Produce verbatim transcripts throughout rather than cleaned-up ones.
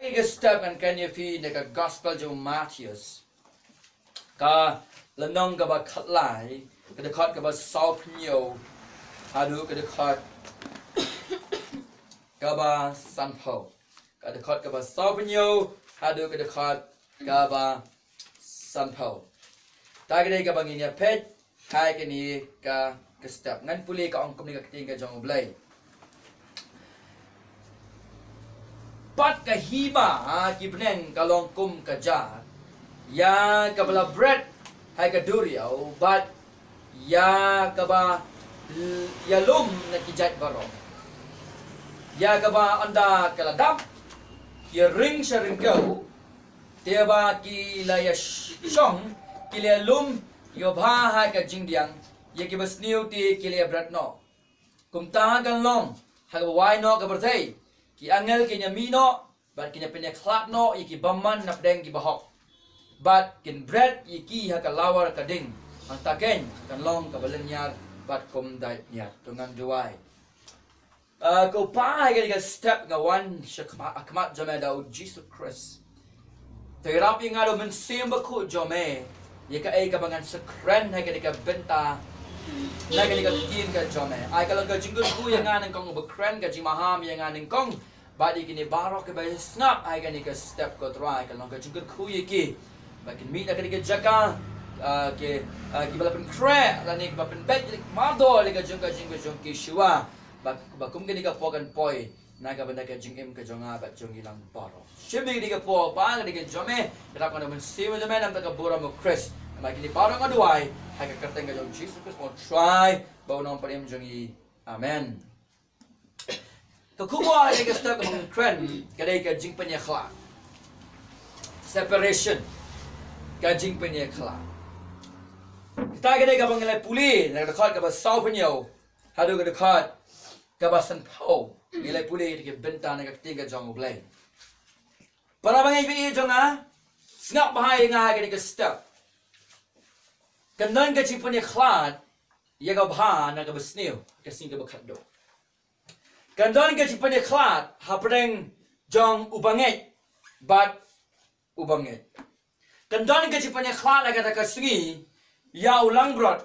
Ka step ngan kren ïa phi na ka gospel jong u Mathaios, ka lynnong kaba khatlai, ka dkhot kaba sawphew hynñiew haduh ka dkhot kaba sanphew. Ka dkhot kaba sawphew hynñiew haduh ka dkhot kaba sanphew. Ta ka dei kaba ngin ïa peit ha kane ka, ka step. Ngan pule, ka ong kumne ka ktien ka jong U Blei: Bad ka hima ki bneng ka long kum ka jar ïa kaba la bret ha ka duriaw, bad ïa kaba l-, ïalum na ki jait baroh, ïa kaba ynda ka la dap, ki ïaring sha ryngkew, te ba ki la ïa sh-, shong, ki la ïalum ïa u bha ha ka jingdiang, ïa kiba sniew te ki la ïa bret noh. Kumta kan long ha kaba wai noh ka pyrthei, ki angel kin ïa mih noh, bad kin ïa pynïakhlad noh ïa ki bymman na pdeng ki bahok, bad kin bret ïa ki ha ka lawar ka ding. Hangta keiñ kan long kaba lynñiar bad kumdait ñiar. To ngan duwai. Ah, ko Pa, ha kane ka step nga wan sha khmat, ha khmat jong me da u Jisu Khrist. To ïarap ïa nga da u Mynsiem Bakhuid jong me ïa kaei kaba ngan sa kren ha kane ka bynta, na kane ka ktien ka jong me. Ai ka long ka jingkyrkhu ïa nga nyngkong, uba kren ka jingmaham ïa nga nyngkong, bad ïa kine baroh kiba sngap ha kane ka step, ko Trai, ka long ka jingkyrkhu ïa ki ba kin mih na kane ka jaka, ah, ki, ah, kiba la pynkhreh lane kiba pynbeit ïa ka mardor ïa ka jong ka jing ka jong ki shuwa. Ba, ba kum kane ka por kan poi na ka bynta ka jingim ka jong nga bad jong ngi lang baroh. Shim ïa kane ka por, Pa, kane ka jong me, ïarap nga da u Mynsiem jong me, namar ka burom u Khrist. Namar kine baroh nga duwai ha ka kyrteng ka jong u Jisu Khrist, ko Trai bad u Nongpynim jong ngi. Amen. Ka khubor ha kane ka step kaba ngan kren ka dei ka jingpynïakhlad. Separation. Ka jingpynïakhlad. Kata ka dei kaba ngi la pule na ka dkhot kaba sawphew hynñiew haduh ka dkhot kaba sanphew. Ngi la pule ïa ka bynta na ka ktien ka jong U Blei. Para bangeit ba ïeit jong nga, sngap bha ïa nga ha kane ka step. Kan don ka jingpynïakhlad ïa ka bha na kaba sniew, ka sngi kaba khatduh. Kan don ka jingpynïakhlad hapdeng jong u bangeit bad u bymngeit. Kan don ka jingpynïakhlad ha kata ka sngi ïa u langbrot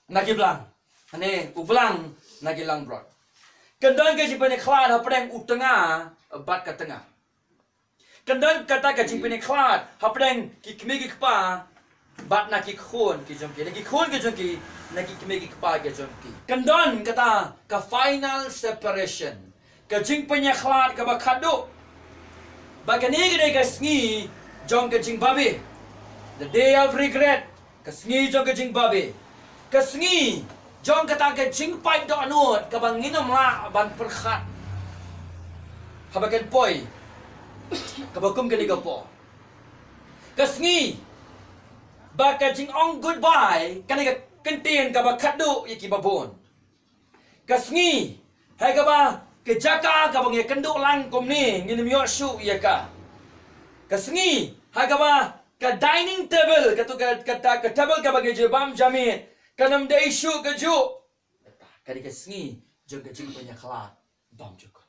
na ki blang, ne u blang na ki langbrot. Kan don ka jingpynïakhlad hapdeng u tnga bad ka tnga. Kan don kata ka jingpynïakhlad hapdeng ki kmie ki kpa bad na ki khun ki jong ki, na ki khun ki jong ki, na ki kmie ki kpa ki jong ki. Kan don kata ka final separation, ka jingpynïakhlad kaba khatduh. Ba kane ka dei ka sngi jong ka jingbabe, the day of regret. Ka sngi jong ka jingbabe. Ka sngi jong kata ka jingpait dohnud kaba ngin ym lah ban pyrkhat haba kan poi kaba kum kane ka por. Ka sngi ba ka jingong goodbye, kane ka kyntien kaba khatduh ïa kiba bun. Ka sngi ha kaba ka jaka kaba ngi kynduh lang kumne ngin ym ïoh shuh ïa ka. Ka sngi ha kaba ka dining table, katu ka, kata ka table kaba ngi ju bam ja miet, kan ym dei shuh kajuh. Ka dei ka sngi jong ka jingpynïakhlad bymjukut.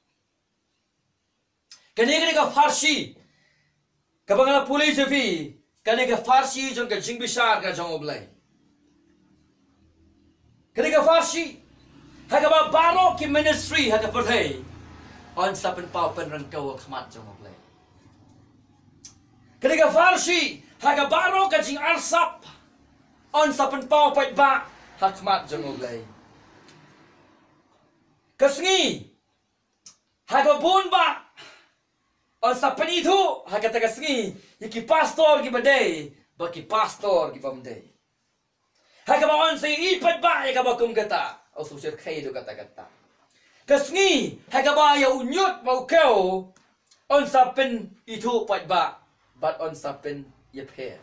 Kane, kane ka pharshi kaba nga la pule ïa phi, kane ka pharshi jong ka jingbishar ka jong U Blei. Kane ka pharshi ha kaba baroh ki ministry ha ka pyrthei yn sa pynpaw pynryngkew ha khmat jong U Blei. Kane ka pharshi ha kaba baroh ka jingarsap yn sa pynpaw paidbah ha khmat jong U Blei. Ka sngi ha kaba bun bah yn sa pynithuh ha kata ka sngi ïa ki pastor kiba dei bad ki pastor kibym dei. Ha kaba yn sa ïohi paidbah ïa kaba kum kata. U sngewsih khie ïa kata kata. Ka sngi ha kaba ïa u ñiut bad u khew yn sa pynithuh paidbah bad yn sa pynïapher.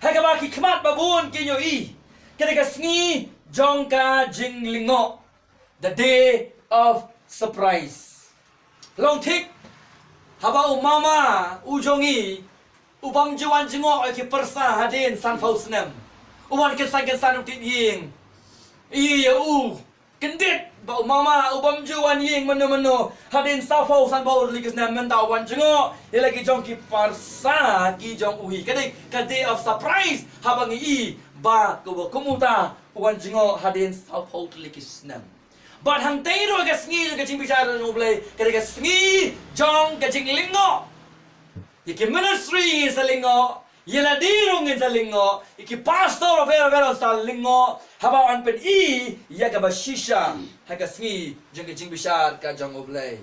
Ha kaba ki khmat ba bun kin ïohi kane ka sngi jong ka jinglyngngoh, the day of surprise. Long thik haba u mama u jong ngi u bym ju wan jngoh ïa ki pyrsa hadien sanphew snem, u wan kynsan kynsan u tied ïing. Ïa u kyndit Ba u mama u bym ju wan ïing mynno mynno hadien sawphew sanphew tylli ki snem, mynta u wan jngoh ïa la ki jong ki parsa ki jong u hi. Ka dei ka day of surprise haba ngi i ba ka ba kum uta u wan jngoh hadien sawphew tylli ki snem. Bad hangtei ruh ka sngi jong ka jingbishar jong U Blei ka dei ka sngi jong ka jinglyngngoh. Ïa ki ministry ngin sa lyngngoh, ïa lade ruh ngin sa lyngngoh, ïa ki pastor ruh ruh ruh sa lyngngoh haba yn pyni ïa kaba shisha ha ka sngi jong ka jingbishar ka jong U Blei.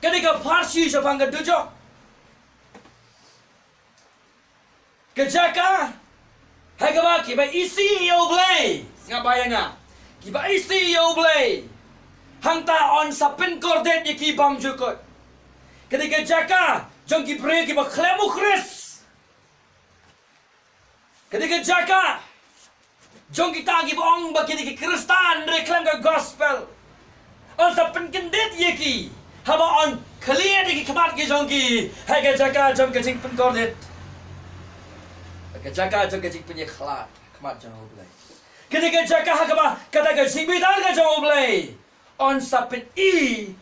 Ka dei ka pharshi shaphang ka dujok. Ka jaka ha kaba kiba isih ïa U Blei, sngap bha ïa nga, kiba isih ïa U Blei, hangta yn sa pynkordit ïa ki bymjukut. Ka dei ka jaka jong ki briew kiba khlem U Khrist. Ka dei ka jaka jong kita kiba ong ba ki dei ki Khristan, hynrei khlem ka gospel. Yn sa pynkyndit ïa ki haba yn khlieh ïa ki khmat ki jong ki ha ka jaka jong ka jingpynkordit, ha ka jaka jong ka jingpynïakhlad khmat jong U Blei. Ka dei ka jaka ha kaba kata ka jingbitar ka jong U Blei yn sa pyni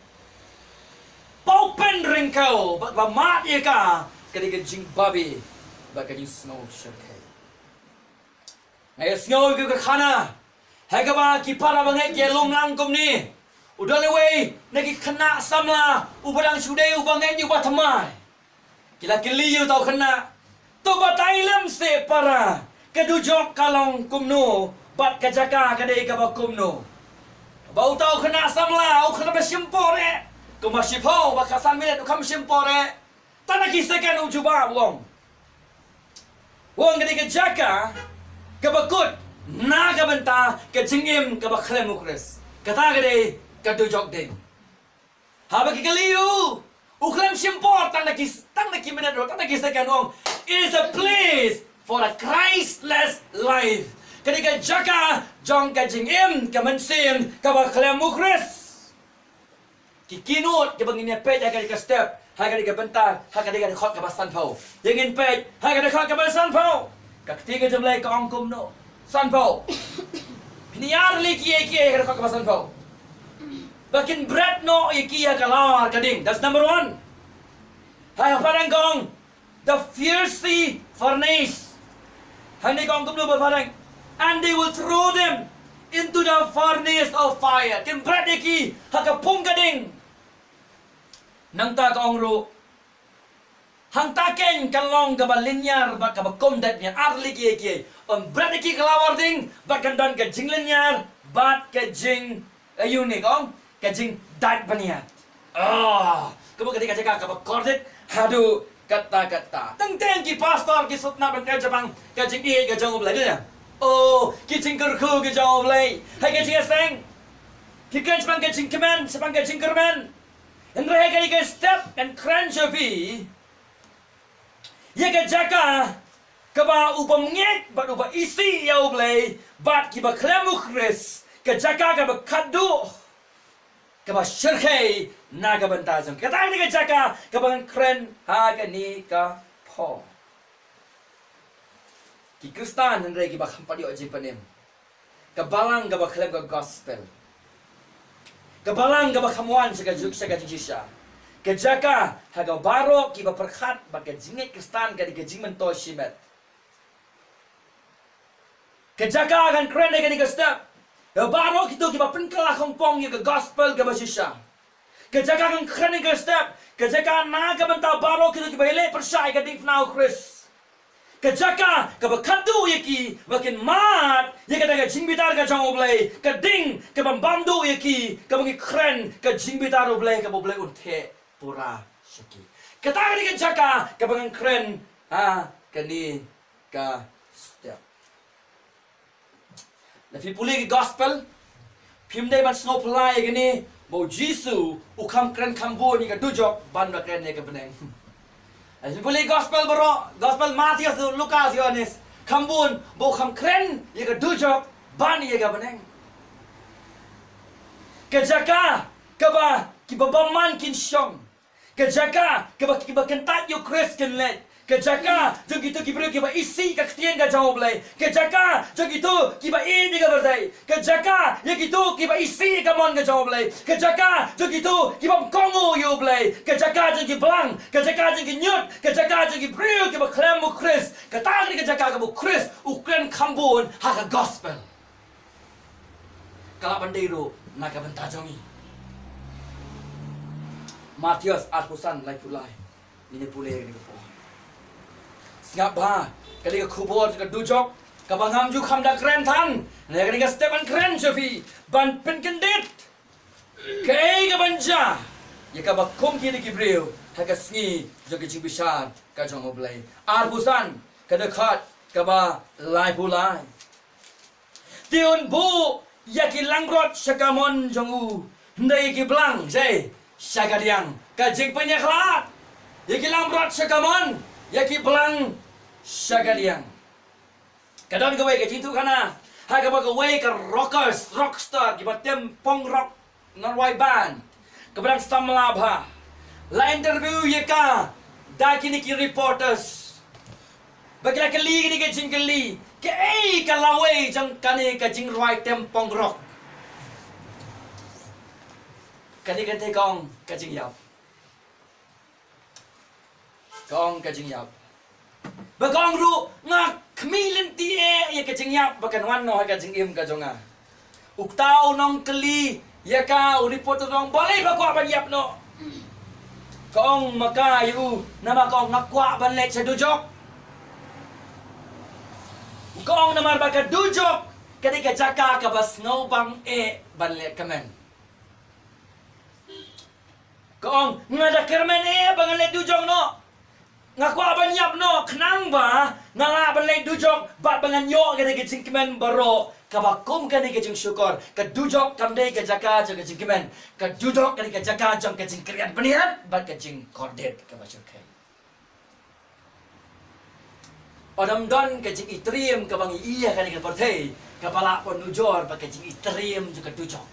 paw pynryngkew bad ba mad ïa ka, ka dei ka jingbabe bad ka jingsngew shyrkhei. Nga ïohsngew ïa ka khana ha kaba ki para bangeit ki lum lang kumne. U don uwei na ki khynnah samla uba dang shu dei uba ngeit uba thymmai. Ki la kylli ïa uta u khynnah, to batai lem seh para, ka dujok ka long kumno bad ka jaka ka dei kaba kumno. Ba uta u khynnah samla u khlem shim por eh, kumba shiphew ba khatsan minit u khlem shim por eh. Tang da ki second u jubab u ong, u ong ka dei ka jaka kaba kut na ka bynta ka jingim kaba khlem U Khrist. Kata ka dei ka dujok ding. Haba ki kylli u, u khlem shim por tang da ki, tang da ki minit ruh, tang da ki second, u ong, it is a place for a Christless life. Ka dei ka jaka jong ka jingim ka mynsiem kaba khlem U Khrist. Ki keynote kiba ngin ïa peit ha kane ka step, ha kane ka bynta, ha kane ka dkhot kaba sanphew. Ïa ngin peit ha ka dkhot kaba sanphew. Ka ktien ka jong U Blei ka ong kumno? Sanphew. Phin ïar lei kiei kiei, ha ka dkhot kaba sanphew. Ba kin bret noh ïa ki ha ka lawar ka ding. That's number one. Ha ka phareng ka ong, the fiery furnace. Hangne ka ong kumno ba phareng? And they will throw them into the furnace of fire. Kin bret ïa ki ha ka pung ka ding. Nangta ka ong ruh, hangta keiñ kan long kaba lynñiar bad kaba kum dait miat, ar lei kiei kiei. Yn bret ïa ki ha ka lawar ding bad kan don ka jinglynñiar bad ka jing, aïu ne ka ong, ka jingdait bniat. Ah, kaba ka dei ka jaka kaba kordit haduh katta katta. Teng teng ki pastor ki sngewtynnat ban kren shaphang ka jingïeit ka jong U Blei, dei ne? Oh, ki jingkyrkhu ki jong U Blei ha ka jingïaseng. Ki kren shaphang ka jingkmen, shaphang ka jingkyrmen. Hynrei ha kane ka step ngan kren sha phi ïa ka jaka kaba u bym ngeit bad uba isih ïa U Blei bad kiba khlem U Khrist, ka jaka kaba khatduh kaba shyrkhei na ka bynta jong. Kata ka dei ka jaka kaba ngan kren ha kane ka por. Ki Khristan hynrei kiba kham pat ïoh jingpynim. Ka balang kaba khlem ka gospel. Ka balang kaba kham wan sha ka juk, sha ka jingshisha. Ka jaka ha kaba baroh kiba pyrkhat bad ka jingngeit Khristan ka dei ka jingmyntoi shimet. Ka jaka ngan kren ha kane ka step, ha baroh kito kiba pynkylla khongpong ïa ka gospel kaba shisha. Ka jaka ngan kren ha kane ka step, ka jaka na ka bynta baroh kito kiba ïaleh pyrshah ïa ka diengphna U Khrist. Ka jaka kaba khatduh ïa ki ba kin mad ïa kata ka jingbitar ka jong U Blei, ka ding kaba bam duh ïa ki, kaba ngi kren ka jingbitar U Blei kaba U Blei un theh pura sha ki. Kata ka dei ka jaka kaba ngan kren ha kane ka step. Lada phi pule ki gospel, phim dei ban sngewphylla ïa kane ba U Jisu u kham kren kham bun ïa ka dujok ban da kren ïa ka bneng. Lada phi pule gospel baroh, gospel Mathaios, Lukas, Ïoannis, kham bun ba u kham kren ïa ka dujok ban ïa ka bneng. Ka jaka kaba kiba bymman kin shong. Ka jaka kaba kiba kyntait ïa U Khrist kin leit. Ka jaka jong kito ki briew kiba isih ka ktien ka jong U Blei. Ka jaka jong kito kiba ïeit ïa ka pyrthei. Ka jaka ïa kito kiba isih ka mon ka jong U Blei. Ka jaka jong kito kiba kohnguh ïa U Blei. Ka jaka jong ki blang. Ka jaka jong ki ñiut. Ka jaka jong ki briew kiba khlem U Khrist. Kata ka dei ka jaka kaba U Khrist u kren kham bun ha ka gospel. Ka lah ban dei ruh na ka bynta jong ngi. Mathaios arphew san, laiphew lai. Ngin ïa pule ïa kane ka por. Sngap bha, kane ka khubor ka dujok kaba ngam ju kham da kren than. Ïa kane ka step ban kren sha phi ban pynkyndit. Kaei kaban jia ïa kaba kum kine ki briew ha ka sngi jong ka jingbishar ka jong U Blei. Arphew san, ka dkhot kaba laiphew lai. Te un buh ïa ki langbrot sha ka mon jong u, hynrei ïa ki blang, jai, sha ka diang. Ka jingpynïakhlad. Ïa ki langbrot sha ka mon, ïa ki blang sha ka diang. Ka don kawei ka jingïathuhkhana ha kaba kawei ka rockers, rockstar, kiba tem punk rock, na rwai band kaba dang samla bha. La interview ïa ka da kine ki reporters. Ba ki la kylli kine ki jingkylli, kaei ka lawei jong kane ka jingrwai tem punk rock? Kane ka dei, ka ong, ka jingïap. Ka ong, ka jingïap. Ba ka ong ruh, nga khmih lynti eh ïa ka jingïap ba kan wan noh ha ka jingim ka jong nga. Uta u nongkylli ïa ka, u reporter, u ong, balei ba kwah ban ïap noh? Ka ong ma ka ïa u, namar, ka ong, nga kwah ban leit sha dujok. Ka ong namar ba ka dujok ka dei ka jaka kaba sngewbang eh ban leit kmen. Ka ong, nga da kyrmen eh ba ngan leit dujok noh. Nga kwah ban ïap noh khnang ba nga lah ban leit dujok bad ba ngan ïoh kane ka jingkmen baroh kaba kum kane ka jingshukor. Ka dujok kam dei ka jaka jong ka jingkmen. Ka dujok ka dei ka jaka jong ka jingkyrïat bniat bad ka jingkordit kaba shyrkhei. Ynda ym don ka jingitriem kaba ngi ïoh ha kane ka pyrthei, kaba lah ban nujor bad ka jingitriem jong ka dujok.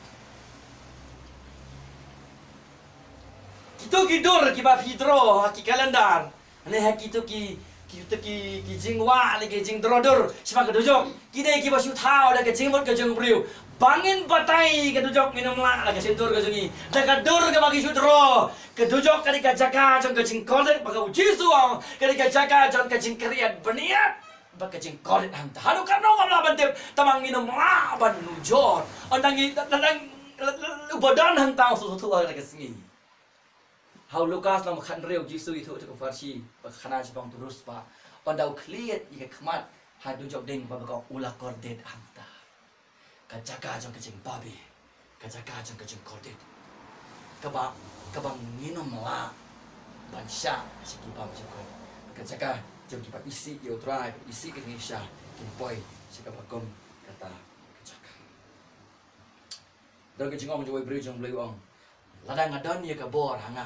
Kito ki dur kiba phi draw ha ki calendar, ne ha kito ki, kito ki, ki jingwah, ne ki jingdraw dur shaphang ka dujok, ki dei kiba shu thaw da ka jingmut ka jong u briew. Ba ngin batai ka dujok, ngin ym lah da ka shyntur ka jong ngi, da ka dur kaba ngi shu draw. Ka dujok ka dei ka jaka jong ka jingkordit, ba ka, u Jisu u ong, ka dei ka jaka jong ka jingkyrïat bniat bad ka jingkordit hangta. Haduh katno ngam lah ban tip, tangba ngin ym lah ban nujor. Ynda ngi, ynda, ynda, uba don hangta u sngewthuh ha ka sngi. Ha u Lukas lynnong khathynriew, u Jisu u ïathuh ïa u Pharisi ba khana shaphang u Lasarus, ba ynda u khlieh ïa ka khmat ha dujok ding, ba, ba ka, u la kordit hangta. Ka jaka jong ka jingbabe, ka jaka jong ka jingkordit, kaba, kaba ngin ym lah ban shah sha ki bymjukut. Ka jaka jong kiba isih ïa U Trai, isih ïa ka jingshisha, kin poi sha kaba kum kata ka jaka. Don ka jingong jong uwei u briew jong U Blei, u ong, lada nga don ïa ka bor ha nga,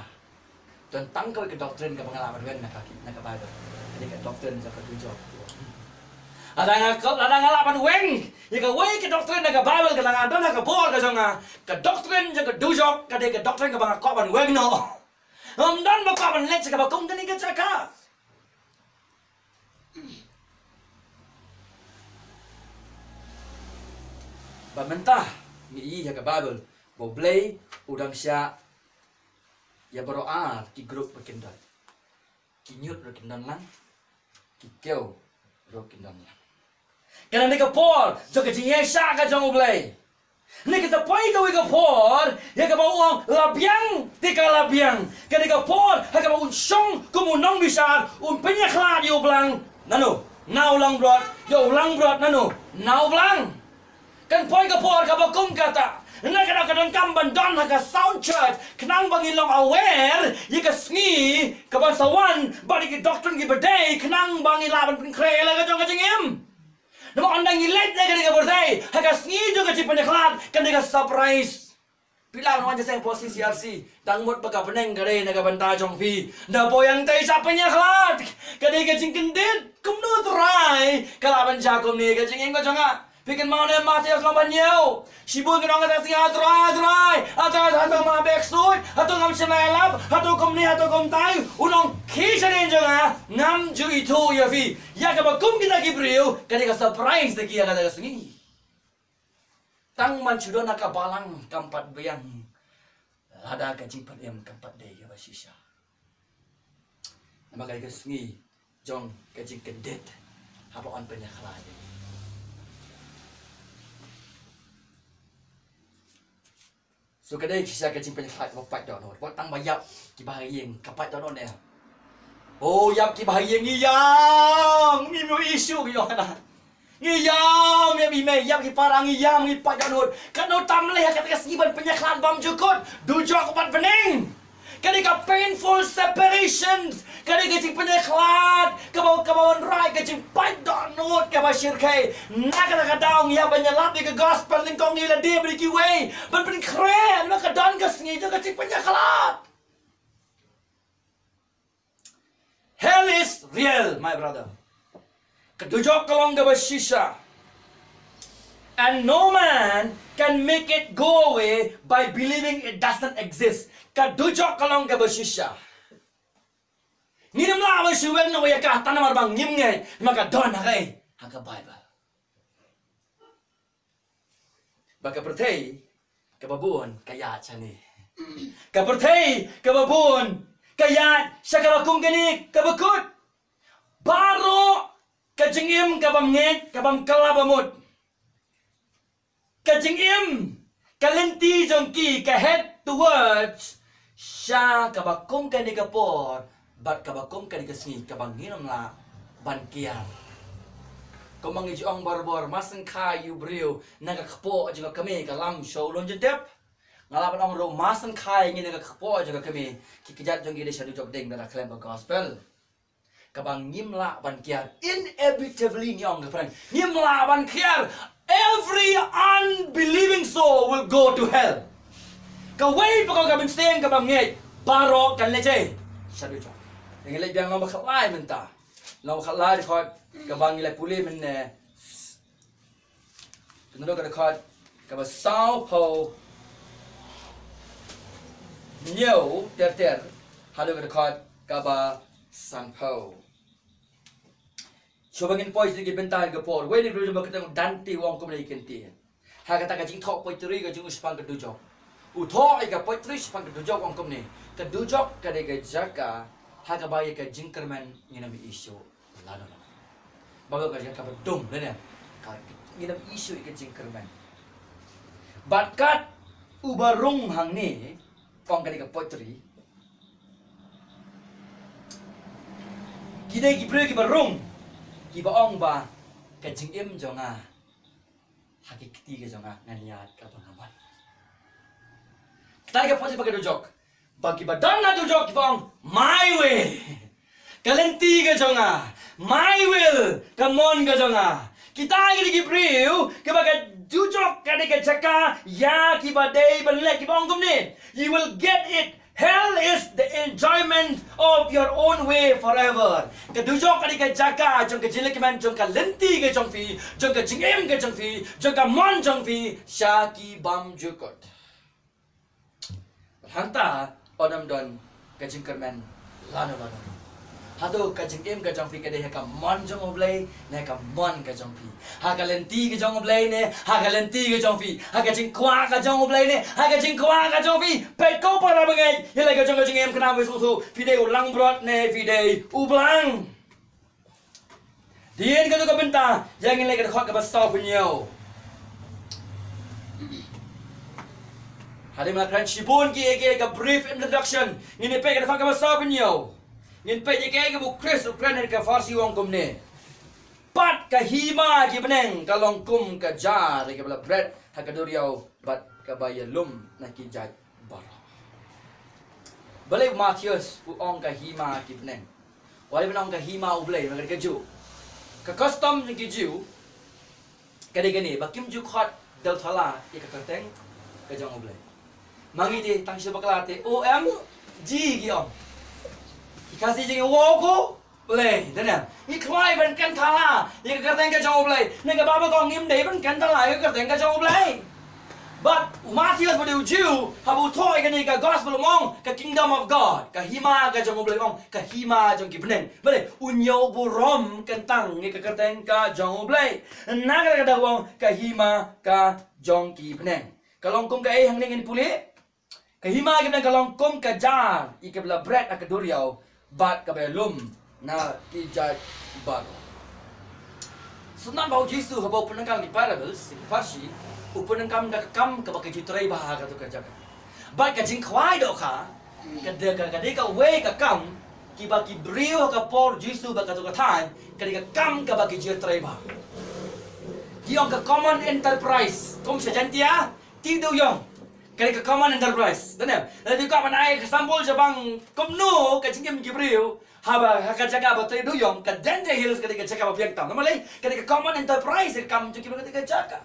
don tang kawei ka doctrine kaba nga lah ban weng na ka, na ka Bible. Ka dei ka doctrine jong ka dujok. Lada nga, lada nga lah ban weng ïa kawei ka doctrine na ka Bible, ka, lada nga don ha ka bor ka jong nga, ka doctrine jong ka dujok ka dei ka doctrine kaba nga kwah ban weng noh. Ngam don ba kwah ban leit sha kaba kum kane ka jaka. Ba mynta ngi ïohi ha ka Bible ba U Blei u dang shah ïa baroh ar ki group ba kin don. Ki ñiut ruh kin don lang, ki kiew ruh kin don lang. Ka dei ka por jong ka jingïaishah ka jong U Blei. Ngi, ka sa poi kawei ka por ïa kaba u ong la biang, te ka la biang. Ka dei ka por ha kaba un shong kum u nongbishar, un pynïakhlad ïa u blang. Nano? Na u langbrot. Ïa u langbrot. Nano? Na u blang. Kan poi ka por kaba kum kata. Ngi, ka dei ka donkam ban don ha ka sound church, khnang ba ngin long aware ïa ka sngi kaban sa wan bad ïa ki doctrine kiba dei, khnang ba ngin lah ban pynkhreh ïa la ka jong ka jingim. Namar ynda ngi leit na kane ka pyrthei ha ka sngi jong ka jingpynïakhlad, kan dei ka surprise. Phi lah ban wan jingïaseng hapoh C C R C, dang mut ba ka bneng ka dei na ka bynta jong phi. Nda poi hangtai sa pynïakhlad, ka dei ka jingkyndit. Kumno Trai ka lah ban jia kumne ka jingim ka jong nga? Phi kynmaw ne Mathaios lynnong ba hynñiew. Shibun kin ong ha kata ka sngi, "A Trai, a Trai, a Trai, hato ngam beh ksuid, hato ngam shym la ïalap, hato kumne, hato kumtai." Un ong, "Khie sha ïing jong nga, ngam ju ithuh ïa phi." Ïa kaba kum kita ki briew, ka dei ka surprise ïa ki ha kata ka sngi. Tang ban shu don ha ka balang kam pat biang lada ka jingpynim kam pat dei kaba shisha. Namar ka dei ka sngi jong ka jingkyndit haba yn pynïakhlad. So ka dei shisha ka jingpynïakhlad kaba pait dohnud. Wat tang ba ïap kiba ha ïing ka pait dohnud ne. Oh, ïap kiba ha ïing, ngi ïam, ngim ïoh issue, ngi ïoh na. Ngi ïam, ïap i mei, ïap ki para, ngi ïam, ngi pait dohnud. Katno tam lei ha kata ka sngi ban pynïakhlad bymjukut. Dujok bad bneng. Ka dei ka painful separations. Ka dei ka jingpynïakhlad kaba, kaba wanrah ka jingpait dohnud kaba shyrkhei. Na kata ka daw ngi hap ban ïalap ïa ka gospel nyngkong ïa lade bad ïa kiwei. Ban pynkhreh, namar ka don ka sngi jong ka jingpynïakhlad. Hell is real, my brother. Ka dujok ka long kaba shisha. And no man can make it go away by believing it doesn't exist. Ka dujok ka long kaba shisha. Ngim lah ban shu weng noh ïa ka, tang namar ba ngim ngeit, namar ka don ha ka, ha ka Bible. Ba ka pyrthei kaba bun ka ïaid shane. Ka pyrthei kaba bun ka ïaid sha kaba kum kane kaba kut. Baroh ka jingim kabym ngeit, kabym kylla ba mut. Ka jingim, ka lynti jong ki ka head towards sha kaba kum kane ka por bad kaba kum kane ka sngi kaba ngim lah ban kiar. Kumba ngi ju ong barabor, masngkhai ïa u briew na ka kpoh jong ka kmie ka lam sha u lum jingtep. Nga lah ban ong ruh, masngkhai ngi na ka kpoh jong ka kmie, ki kjat jong ngi dei sha dujok ding da la khlem ka gospel. Kaba ngim lah ban kiar, inevitably ngi ong ka pyrshah, ngim lah ban kiar. Every unbelieving soul will go to hell. Kawei pat ka mynsiem kabym ngeit, baroh kan leit sha dujok. Ngi leit biang lynnong ba khatlai mynta. Lynnong ba khatlai dkhot kaba ngi la pule mynne. Ka dei ka dkhot kaba sawphew hynñiew ter ter haduh ka dkhot kaba sanphew. Shuwa ba ngin poi sha ki bynta ka por, uwei na ki briew ba kyrteng u Dante u ong kumne ïa ki ktien. Ha kata ka jingthoh poetry ka jong u shaphang ka dujok, u thoh ïa ka poetry shaphang ka dujok, u ong kumne: Ka dujok ka dei ka jaka ha kaba ïa ka jingkyrmen ngin ym ïohi shuh lano lano. Ba ka jaka kaba dum lane ka, ngin ym ïohi shuh ïa ka jingkyrmen. Bad kat uba rung hangne, ong ka dei ka poetry, ki dei ki briew kiba rung, kiba ong ba ka jingim jong nga ha ki kti ka jong nga, ngan ïaid kaba nga mon. Kata ka por ba ka dujok, ba kiba don ha dujok kiba ong, "My way, ka lynti ka jong nga, my will, ka mon ka jong nga." Kita ki dei ki briew kiba ka dujok ka dei ka jaka ïa kiba dei ban leh, kiba ong kumne: "You will get it. Hell is the enjoyment of your own way forever." Ka dujok ka dei ka jaka jong ka jingleh kmen jong ka lynti ka jong phi, jong ka jingim ka jong phi, jong ka mon jong phi sha ki bymjukut. Hangta yn ym don ka jingkyrmen lano lano. Hato ka jingim ka jong phi ka dei ha ka mon jong U Blei ne ha ka mon ka jong phi? Ha ka lynti ka jong U Blei ne ha ka lynti ka jong phi? Ha ka jingkwah ka jong U Blei ne ha ka jingkwah ka jong phi? Peit ko para bangeit, ïa la ka jong ka jingim, kane ba sngewthuh, phi dei u langbrot ne phi dei u blang. Dien katu ka bynta, ïa ngin leit ka dkhot kaba sawphew hynñiew. Hadien ba la kren shibun ki, ki, ka brief introduction, ngin ïa peit ka dkhot kaba sawphew hynñiew. Ngin peit ïa kaei kaba u Khrist u kren ha ka Pharsi, u ong kumne: Pat ka hima ki bneng ka long kum ka jar kaba la bret ha ka duriaw bad kaba ïalum na ki jait baroh. Balei u Mathaios u ong ka hima ki bneng? Balei ban ong ka hima U Blei, namar ka Jiw. Ka custom jong ki Jiw ka dei kane, ba kim ju khot dewthala ïa ka kyrteng ka jong U Blei. Ma ngi te tang shu bakla te O M G ki ong. Ki Khasi jong ngi, wow ko, Blei, dane. Ngi kwah ban kren thala ïa ka kyrteng ka jong U Blei. Ne ka Baibl ka ong ngim dei ban kren thala ïa ka kyrteng ka jong U Blei. Bad u Mathaios ba dei u Jiw, haba u thoh ïa kane ka gospel u ong, ka kingdom of God, ka hima ka jong U Blei u ong, ka hima jong ki bneng. Balei, u ñiew burom kyntang ïa ka kyrteng ka jong U Blei. Na kata ka daw u ong, ka hima ka jong ki bneng. Ka long kum kaei hangne ngin pule? Ka hima ka bneng ka long kum ka jar ïa kaba la bret ha ka duriaw bad kaba lum na ki jait baroh. Sngewthuh ba u Jisu haba u pyndonkam ki parables, ki pharshi, u pyndonkam da ka kam kaba ki ju trei bha ha katu ka jaka. Bad ka jingkhwai dohkha ka dei ka, ka dei kawei ka kam kiba ki briew ha ka por Jisu bad katu ka thaiñ, ka dei ka kam kaba ki ju trei bha. Ki ong ka common enterprise, kum sha Jaiñtia, tih dewïong. Ka dei ka common enterprise. Dane, lada kwah ban ai ka sample shaphang kumno ka jingim ki briew haba ha ka jaka ba trei dewïong, ka Jaintia Hills ka dei ka jaka ba biang tam. Namar lei, ka dei ka common enterprise, ka kam jong ki briew ka dei ka jaka.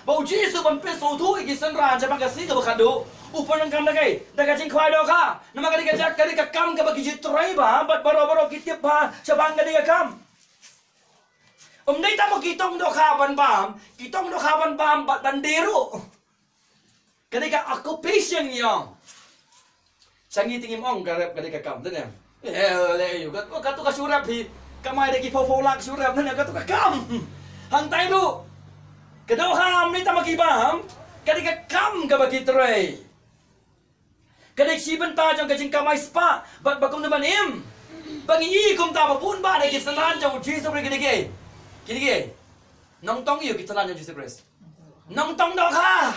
Ba u Jisu ban pynsngewthuh ïa ki synran shaphang ka sngi kaba khatduh, u pyndonkam da kaei? Da ka jingkhwai dohkha. Namar ka dei ka jaka, ka dei ka kam kaba ki ju trei bha, bad baroh baroh ki tip bha shaphang ka dei ka kam. Ym dei tang ba ki tong dohkha ban bam, ki tong dohkha ban bam bad ban die ruh. Ka dei ka occupation ïa. Sha ngi te ngim ong ka rep ka dei ka kam, dane. Eh, leh ïa u, kat, katu ka shu rep hi. Kamai da ki phew phew lak shu rep, dane, katu ka kam. Hangtai ruh, ka dohkha ym dei tang ba ki bam, ka dei ka kam kaba ki trei. Ka dei shi bynta jong ka jingkamai spah bad ba kumno ban im. Ba ngi i kumta ba bun bah na ki synran jong u Jisu Khrist ki dei kiei? Ki dei kiei? Nongtong, ïa, ki synran jong u Jisu Khrist. Nongtong dohkha.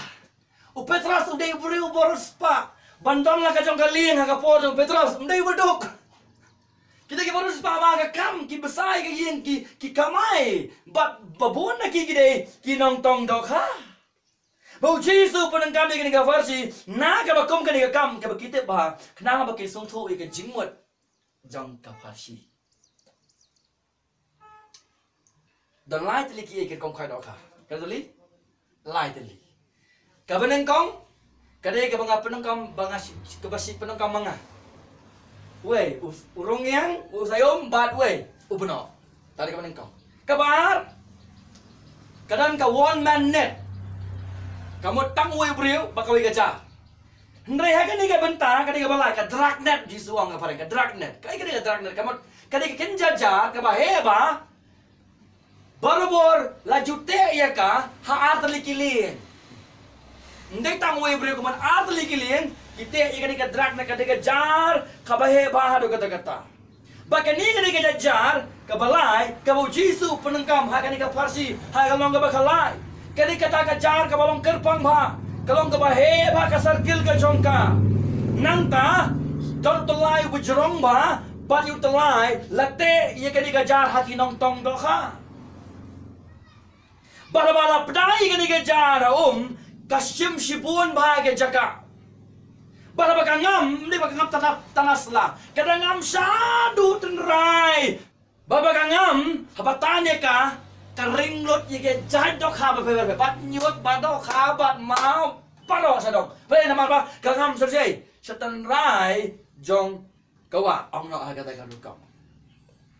U Petros u dei u briew uba riewspah. Ban don la ka jong ka lieng ha ka por jong u Petros, ym dei uba duk. Ki dei kiba riewspah bha ha ka kam, ki bsa ïa ka ïing, ki, ki kamai. Bad ba bun na ki ki dei ki nongtong dohkha. Ba u Jisu u pyndonkam ïa kane ka pharshi na kaba kum kane ka kam kaba ki tip bha, khnang ba kin sngewthuh ïa ka jingmut jong ka pharshi. Don lai tylli kiei ki rukom khwai dohkha? Katno tylli? Lai tylli. Kaba nyngkong ka dei kaba nga pyndonkam, ba nga shi-, kaba shi pyndonkam ma nga. Wei, u, u ryngiang, u saïom bad wei, u bnoh. Kata ka dei kaba nyngkong. Kaba ar, ka don ka one man net. Ka mut tang uwei u briew bad kawei ka jar. Hynrei ha kane ka bynta ka dei kaba lai, ka dragnet, Jisu u ong ha phareng, ka dragnet. Kaei ka dei ka dragnet? Ka mut ka dei ka kynja jar kaba heh bha. Barabor la ju teh ïa ka ha ar tylli ki lieng. Ym dei tang uwei u briew, kumne ar tylli ki lieng ki teh ïa kane ka dragnet, ka dei ka jar kaba heh bha haduh katta katta. Bad kane ka dei ka jar kaba lai kaba u Jisu u pyndonkam ha kane ka pharshi, ha ka lynnong kaba khatlai. Ka dei kata ka jar kaba long kyrpang bha, ka long kaba heh bha ka circle ka jong ka. Nangta don u tyllai uba jrong bha, bad ïa u tyllai la teh ïa kane ka jar ha ki nongtong dohkha. Bad haba la pdai ïa kane ka jar ha um, ka shim shibun bha ïa ka jaka. Bad haba ka ngam, ym dei ba ka ngam tang na, tang na sla, ka da ngam shaduh tynrai. Bad haba ka ngam, haba tan ïa ka, ka ring lut ïa ki jait dohkha bapher bapher, bad ñiut bad dohkha bad maw baroh sha dong. Balei? Namar ba ka ngam sha, sha tynrai jong ka wah, ong noh ha kata ka rukom.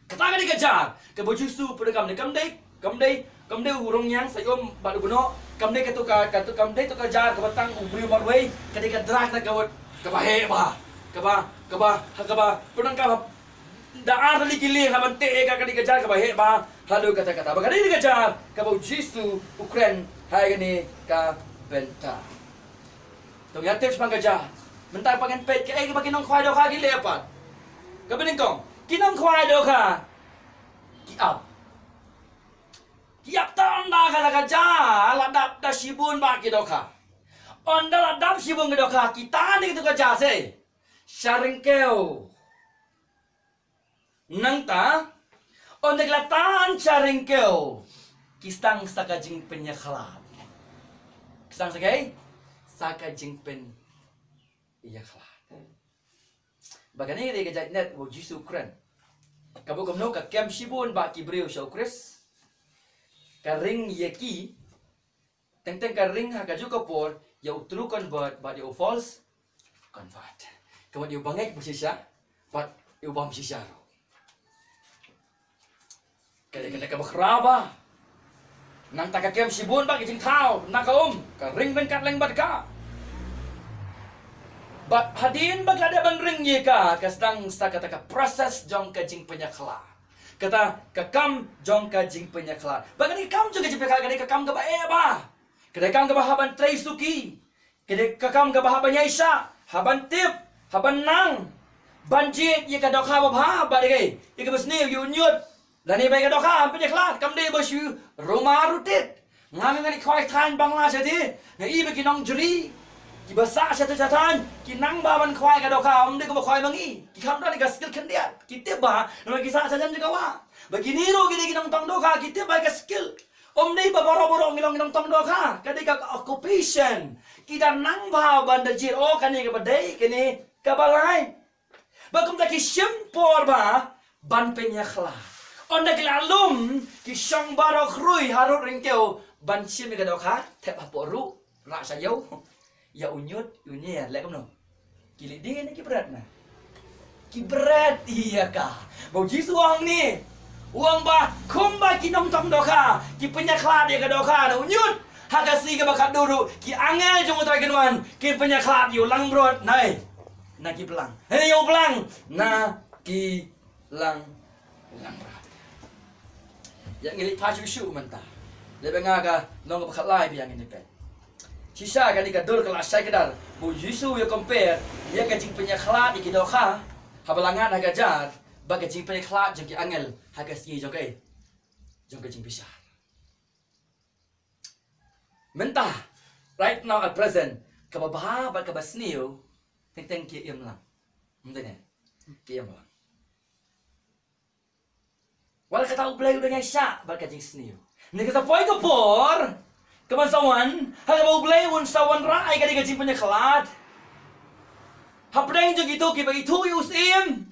Kata ka dei ka jar kaba u Jisu u pyndonkam, ne kam dei, kam dei, kam dei u ryngiang, saïom bad u bnoh, kam dei katu ka, katu kam dei tu ka jar kaba tang u briew marwei, ka dei ka dragnet kaba, kaba heh bha, kaba, kaba, ha kaba pyndonkam ha, da ar tylli ki lieng ha ban teh ïa ka, ka dei ka jar kaba heh bha haduh katta katta. Bad ka dei ka jar kaba u Jisu u kren ha kane ka bynta. To ngin ïa tip shaphang ka jar. Mynta pat ngin peit kaei kaba ki nongkhwai dohkha ki leh pat. Kaba nyngkong, ki nongkhwai dohkha ki ap. Ki ap tang da kata ka jar la dap da shibun bah ki dohkha. Ynda la dap shibun ki dohkha, ki tan ïa katu ka jar sha, sha ryngkew. Nangta, ynda ki la tan sha ryngkew, ki sdang sa ka jingpynïakhlad. Ki sdang sa kaei? Sa ka jingpynïakhlad. Bad kane ka dei ka jait net ba u Jisu u kren. Kaba kumno ka kem shibun bah ki briew sha u Khrist. Ka ring ïa ki, teng teng ka ring ha kajuh ka por ïa u true convert bad ïa u false convert. Ka mut ïa u bangeit ba shisha bad ïa u bym shisha ruh. Ka dei kane kaba khraw ba nangta ka kem shibun bad ka jingthaw na ka um, ka ring ryngkat lem bad ka. Bad hadien ba ka la dep ban ring ïa ka, ka sdang sa kata ka process jong ka jingpynïakhlad. Kata ka kam jong ka jingpynïakhlad. Bad kane ka kam jong ka jingpynïakhlad, kane ka kam kaba eh ba. Kane ka kam kaba hap ban trei suki. Kane ka kam kaba hap ban ïaishah, hap ban tip, hap ban nang. Ban jied ïa ka dohkha babha, bad ïa ka, ïa kaba sniew, ïa u ñiut. Lane ba ïa ka dohkha, ban pynïakhlad, kam dei ba shu ruma rutit. Nga nga ngan khwai thaiñ Bangla shatei, nga i ba ki nongjri. Kiba sah shatei shatei, ki nang ba ban khwai ka dohkha, ym dei kaba khwai ma ngi. Ki kham don ka skill khyndiat, ki tip ba, namar ki sah sha jan jaka wah. Ba kine ruh ki dei ki nongtong dohkha, ki tip ba ka skill. Ym dei ba baroh baroh ngi long ngi nongtong dohkha, ka dei ka occupation. Ki da nang ba ban da jied, oh, kane kaba dei, kane kaba lai. Ba kumta ki shim por ba ban pynïakhlad. Ynda ki la lum, ki shong baroh khrui harud ryngkew ban shim ïa ka dohkha, thep hapoh ruh, rah sha ïew. Ïa u ñiut, u ñier, leh kumno? Ki leit die ne ki bret na? Ki bret ïa ka. Ba u Jisu u ong ne, u ong ba kumba ki nongtong dohkha ki pynïakhlad ïa ka dohkha na u ñiut, ha ka sngi kaba khatduh ruh ki angel jong U Trai kin wan, kin pynïakhlad ïa u langbrot na, na ki blang. Hynrei ïa u blang na ki lang, langbrot. Ïa ngi leit phai shuh shuh mynta. Lehse nga ka long kaba khatlai biang ïa ngi peit. Shisha kane ka dur ka la shai kdar. Ba u Jisu u ïa compare ïa ka jingpynïakhlad ïa ki dohkha haba la ngat ha ka jar bad ka jingpynïakhlad jong ki angel ha ka sngi jong ka, jong ka jingbishar. Mynta, right now, at present, kaba bha bad kaba sniew, teng teng ki im lang. Mynta ne, ki im lang. Wat la kata U Blei u dang ïaishah bad ka jingsniew. Ynda ka sa poi ka por ka ban sa wan, ha kaba U Blei un sa wanrah ïa ka dei ka jingpynïakhlad hapdeng jong kito kiba ithuh ïa u Syiem,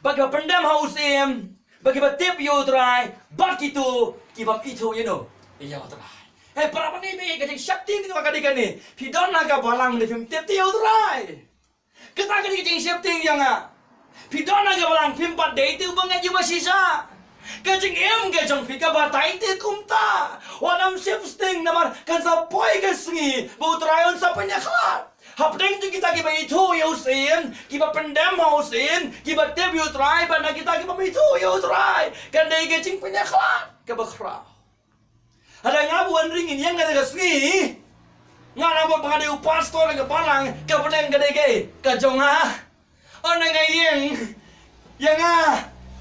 bad kiba pyndem ha u Syiem, bad kiba tip ïa U Trai, bad kito ki bym ithuh ïa u, ïa U Trai. Hei para bangeit, ka jingsheptieng kane ka dei kane. Phi don ha ka balang ne phim tip te ïa U Trai. Kata ka dei ka jingsheptieng ïa nga. Phi don ha ka balang phim pat dei te uba ngeit ïa u ba shisha. Ka jingim ka jong phi ka batai te kumta. Wat nym sheptieng namar kan sa poi ka sngi ba U Trai un sa pynïakhlad. Hapdeng jong kita kiba ithuh ïa u Syiem, kiba pyndem ha u Syiem, kiba tip ïa U Trai, bad na kita kiba ithuh ïa U Trai, kan dei ka jingpynïakhlad kaba khraw. Hynrei nga bun ring ïa nga da ka sngi. Nga na bun ba nga dei u pastor ka balang, ka bneng ka dei ka, ka jong nga. Ynda nga ïeng ïa nga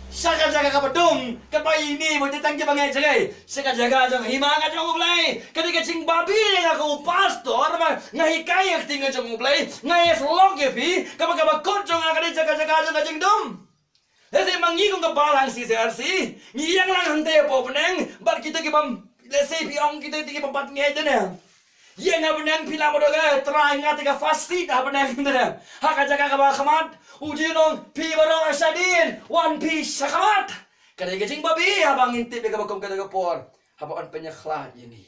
sha ka jaka kaba dum, kaba ine ba dei tang kiba ngeit jaka, sha ka jaka jong hima ka jong U Blei. Ka dei ka jingbabe ïa nga ka u pastor ba nga hikai ïa ka ktien ka jong U Blei. Nga ïa slok ïa phi, kaba kaba kot jong nga ka dei jaka jaka jong ka jingdum. Lehse ma ngi kum ka balang C C R C, ngi ïeng lang hangtei hapoh bneng, bad kita ki bym, lehse phi ong kita ki bym pat ngeit te ne. Ïeng ha bneng phi lah ban ong, eh, Trai nga te ka first seat ha bneng te ne. Ha ka jaka kaba khmat, u Jisu u ong phi baroh shadien, wan phi shakhmat. Ka dei ka jingbabe haba ngin tip ïa kaba kum kata ka por, haba yn pynïakhlad ïa ngi.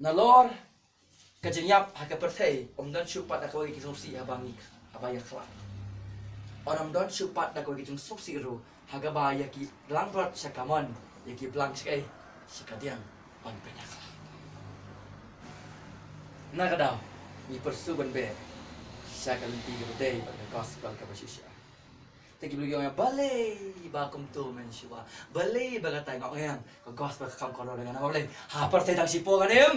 Nalor ka jingïap ha ka pyrthei, ym don shuh pat da kawei ka jingsngewsih haba ngi, haba ïakhlad. Ym don shuh pat da kawei ka jingsngewsih ruh ha kaba ïa ki langbrot sha kamon, ïa ki blang sha ka, sha ka diang, ban pynïakhlad. Na ka daw ngi pyrshah ban beh sha ka lynti kaba dei bad ka gospel kaba shisha. Te ki briew ki ong ïa, balei ba kumto mynshuwa? Balei ba kata? Nga ong ïa, ka gospel ka kham kordor ïa nga namar balei? Ha pyrthei tang shipor ngan im.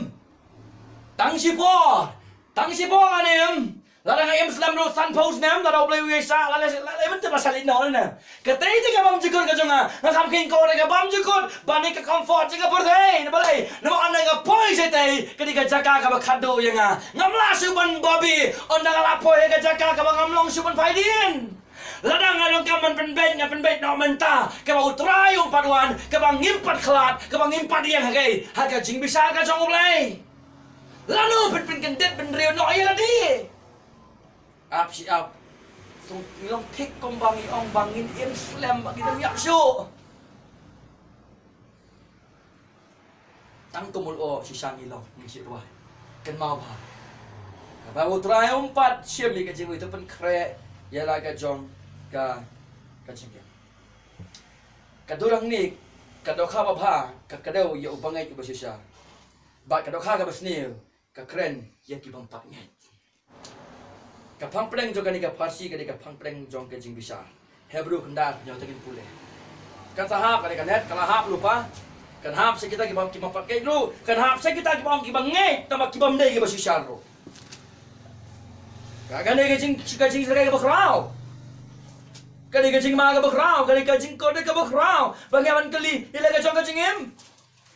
Tang shipor. Tang shipor ngan im. Lada nga im slem ruh sanphew snem, lada U Blei u ïaishah, lada, lada, lada, mynta ba sa leit noh ne. Kata te ka bymjukut ka jong nga. Nga kham kheiñ kordor ka bymjukut ban ïa ka comfort jong ka pyrthei. Na balei? Namar ynda nga poi shatei, ka dei ka jaka kaba khatduh ïa nga. Ngam lah shuh ban babe ynda nga la poi ha ka jaka kaba ngam long shuh ban phai dien. Lada nga long kam ban pynbeit, nga pynbeit noh mynta, kaba U Trai um pat wan, kaba ngim pat khlad, kaba ngim pat ïeng ha ka, ha ka jingbishar ka jong U Blei. Lano phin pynkyndit bynriew noh ïa lade? Ap shi ap. Shu ngi long thik kumba ngi ong ba ngin im slem, ba ngin ym ïap shuh. Tang kumno shisha ngi long, ngi shu duwai. Kynmaw bha, kaba U Trai um pat shim ïa ka jingmut, to pynkhreh ïa la ka jong ka ka jingim. Ka dur hangne, ka dohkha babha ka kdew ïa u bangeit uba shisha, bad ka dohkha kaba sniew ka kren ïa ki bym pat ngeit. Ka phang pdeng jong kane ka pharshi ka dei ka phang pdeng jong ka jingbishar. Hebru khyndai, nyo tengin pule. Kan sa hap, ka dei ka net ka la hap lypa. Kan hap sha kita kiba, kiba pat ngeit ruh. Kan hap sha kita kiba, kiba ngeit, tangba kiba ym dei kiba shisha ruh. Ka, kane ka jing, ka jingshyrkhei kaba khraw. Kane ka jingma kaba khraw, kane ka jingkordit kaba khraw. Ba ngi ban kylli ïa la ka jong ka jingim.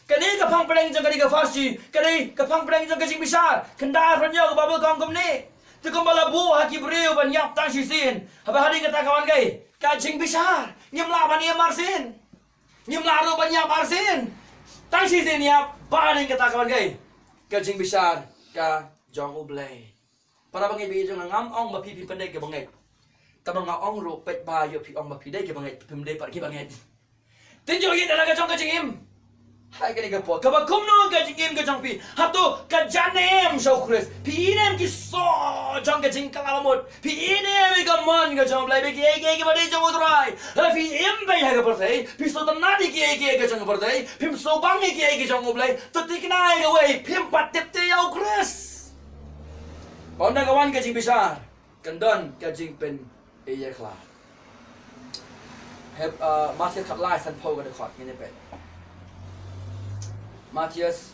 Kane ka phang pdeng jong kane ka pharshi, kane ka phang pdeng jong ka jingbishar. Khyndai, nyo, ka Baibl ka ong kumne. Te kumba la buh ha ki briew ban ïap tang shisien, haba hadien kata ka wan kaei? Ka jingbishar. Ngim lah ban im arsien. Ngim lah ruh ban ïap arsien. Tang shisien ïap, bad hadien kata ka wan kaei? Ka jingbishar ka jong U Blei. Para bangeit ba ïeit jong nga, ngam ong ba phi phim pyndait kiba ngeit. Tangba nga ong ruh, peit ba ïoh phi ong ba phi dei kiba ngeit, phim dei pat kiba ngeit. Te ngi ïohi da la ka jong ka jingim. Hai kane ka por, kaba kumno ka jingim ka jong phi? Hato ka jan ne em sha U Khrist? Phi i ne em ki soh jong ka jingkylla bamut? Phi i ne em ïa ka mon ka jong U Blei, ba kiei kiei kiba dei jong U Trai? Lada phi im beit ha ka pyrthei, phi sngewtynnat ïa kiei kiei ka jong ka pyrthei, phim sngewbang ïa kiei kiei ka jong U Blei, to thikna ïa kawei, phim pat tip te ïa U Khrist. Ba ynda ka wan ka jingbishar, kan don ka jingpynïakhlad. Heb, uh, Mathaios khatlai, sanphew ka dkhot, ngin ïa peit. Mathaios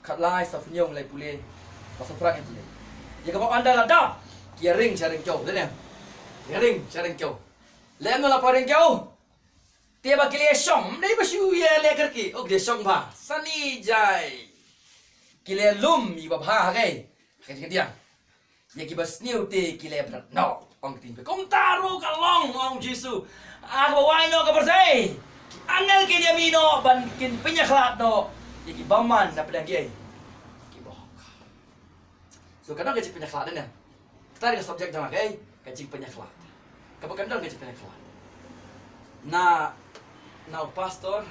khatlai, sanphew hynñiew, ngi la pule. Ba sanphew phra ngi pule. Ïa kaba ynda la dap, ki ïaring sha ryngkew, dei ne? Ïaring sha ryngkew. Lehse la poi ryngkew. Te ba ki la shong, ym dei ba shu ïa leh kyrkieh, oh, ki la shong bha. Sani jai. Ki la lum ïa ba bha ha kaei? Ha ka jingdiang. Ïa kiba sniew te ki la bret noh, ong ka ktien Blei. Kumta ruh ka long, ong Jisu. Ha kaba wai noh ka pyrthei, ki angel kin ïa mih noh ban kin pynïakhlad noh ïa ki bymman na pdeng kiei? Ki bahok. So, ka don ka jingpynïakhlad ne. Kata ka subject jong nga, okay? Ka jingpynïakhlad. Kaba ka don ka jingpynïakhlad. Na, na u pastor,